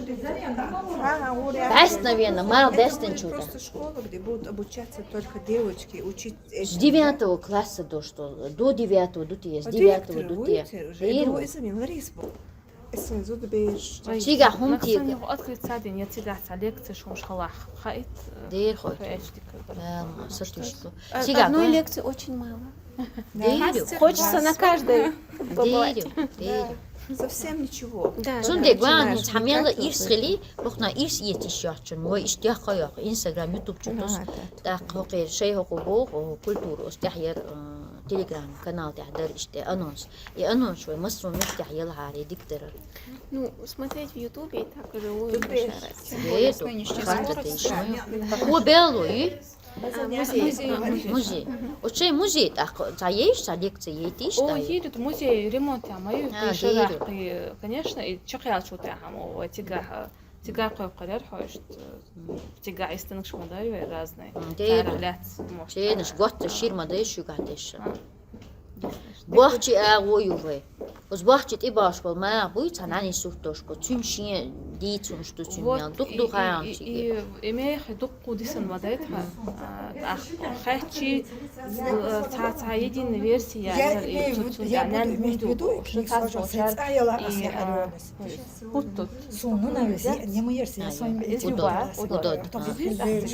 Баьс, наверное, мал бестен чуда. Просто школа, где будут обучаться только девочки, учить эти. С девятого класса до что? До девятого, до те, с девятого до те. Уже, ну, это не Ларис был. Эсэни зуда бераш. Вай, Чигахь хӀума нагахь санна тига. Юха открыть ца дина, я цигахь цхьа лекция шуна халахь хаийт. Дера хой. Хой эчдика. Мама, сатуш ту. Э, Чигахь Одной гон. Лекции очень мало. Дера. Хочется на каждой побывать. Дера. Дера. Совсем ничего. Да. Цундела гуан хӀинца хьан мела ирс хили, бохна ирс иетиш йоцчун, вой иштя хойох, Instagram, YouTube чу тус. ТӀаккха хокхе шей хокхо боху, культура, ус тӀехь яр, э, Telegram канал тӀехь дар иштя анонс. И анонс вай массо меттехь ялхьаре дикдарар. Ну, смотреть в Ютубе и так живую Тут большая есть. разница. Дера, хатта деш. Хо белло, и? Музей. Оцей музей тӀаккха, ца еш, ца лекция етиш, О, та. Едут музей ремонт ама ю, А, шарах, дера. Конечно, и чакхъял чу тӀехьа, мо, тига, тига кхойкхарар хьо, иштта, тига истинг шма дай вай разные. М, дера. Царах лац, может. Ченаш готта ширма дай шуга деш. А. Бохчи а вою вай. Уз бохчи тӀе баш бол ма буй, цхьа нани суртош бо. Цун шен дийцун, что цун Вот, мян. Дух и- духа и- ан и- чи. И эмех дух кудисан ма дайт ха. Ах, хачи, ца ца единая версия. Я имею в виду, я буду иметь в виду, книга сложилась, я цӀа яла ас я арёнас. Хуттут. Сунна на вези, не мы ерси, я своим Удод, удод.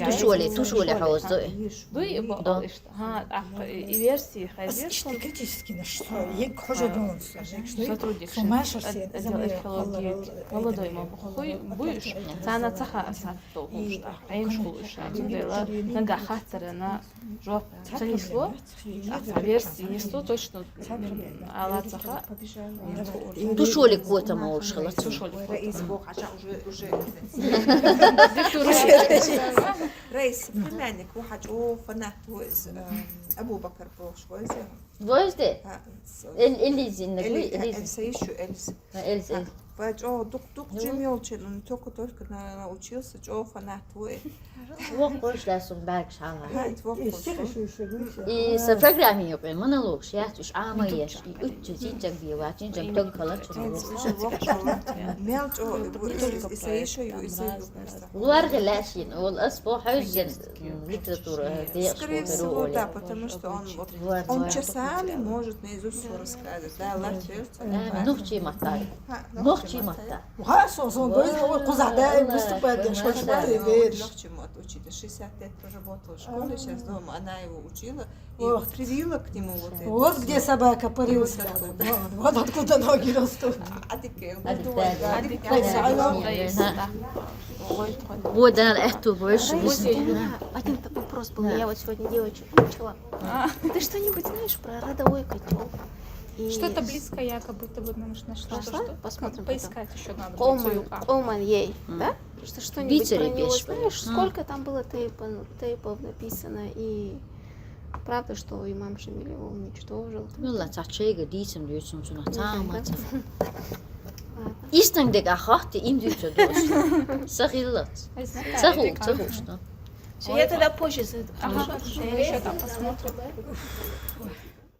Тушоли, тушоли хауз дой. Дуй бо Да. Ишта. Ха, ах, и версии Ас хазир. иштикатически наш, ек хожо донс. Сотрудник. Сумашер се, Отдел археологии. Молодой ма хуй буйш. Цана цаха аса. Толкушта. Айн школу иша. Дела нага хаттарана. Жоп. Цанисло. Ах, версии нисло точно. Ала цаха. Тушоли кота ма уж хала. Тушоли. Раис бог, а уже, уже. Раис, племянник, вахачо фанат из, Абу Бакар бог, швозе. Возде? А, с- Эл элизин на гуй Эль- элизин. Эльса ещё Эльс. Эльс. Вачо дук дук жимёлчен, он только только на научился, чё фанат твой. Вох кош да сум барг шала. Ха, твой. И со программе юкъе монолог шаят уж ама еш. И утчу зинчак бива, зинчак тог калачу. Мел чё, и со ещё, и со ещё. Улар гелашин, ол ас бо хозен литература деш. Скорее всего, да, потому что он вот, он часами может наизусть все рассказывать. Да, ладно. Нухчи матар. Нухчи матар. Ва со со бой кузада выступать деш, хочешь, ты веришь. Легче мот учитель, шестьдесят лет проработал в школе, сейчас дома, она его учила и вот привила к нему вот это. Вот где собака порылась. Вот, вот откуда ноги растут. Адыгейл. Адыгейл. Адыгейл. Вот да, это больше. Один такой вопрос был. Я вот сегодня девочек мучила. Ты что-нибудь знаешь про родовой котел? Что-то близкое я как будто бы нам нашла. Нашла? Посмотрим потом. Поискать еще надо. Оман, Оман ей, да? Что что-нибудь про Бицаре него пеш. Знаешь, сколько там было тейпов, тейпов написано и правда, что имам Шамиль его уничтожил? Валла цачайга дийцам дүйцүн цуна цаама цафа. Ладно. Истан дег ахахти им дүйцө дос. Сахиллац. Цаху, цаху что. Всё, я тогда позже зайду. Ага, хорошо, ещё там посмотрим.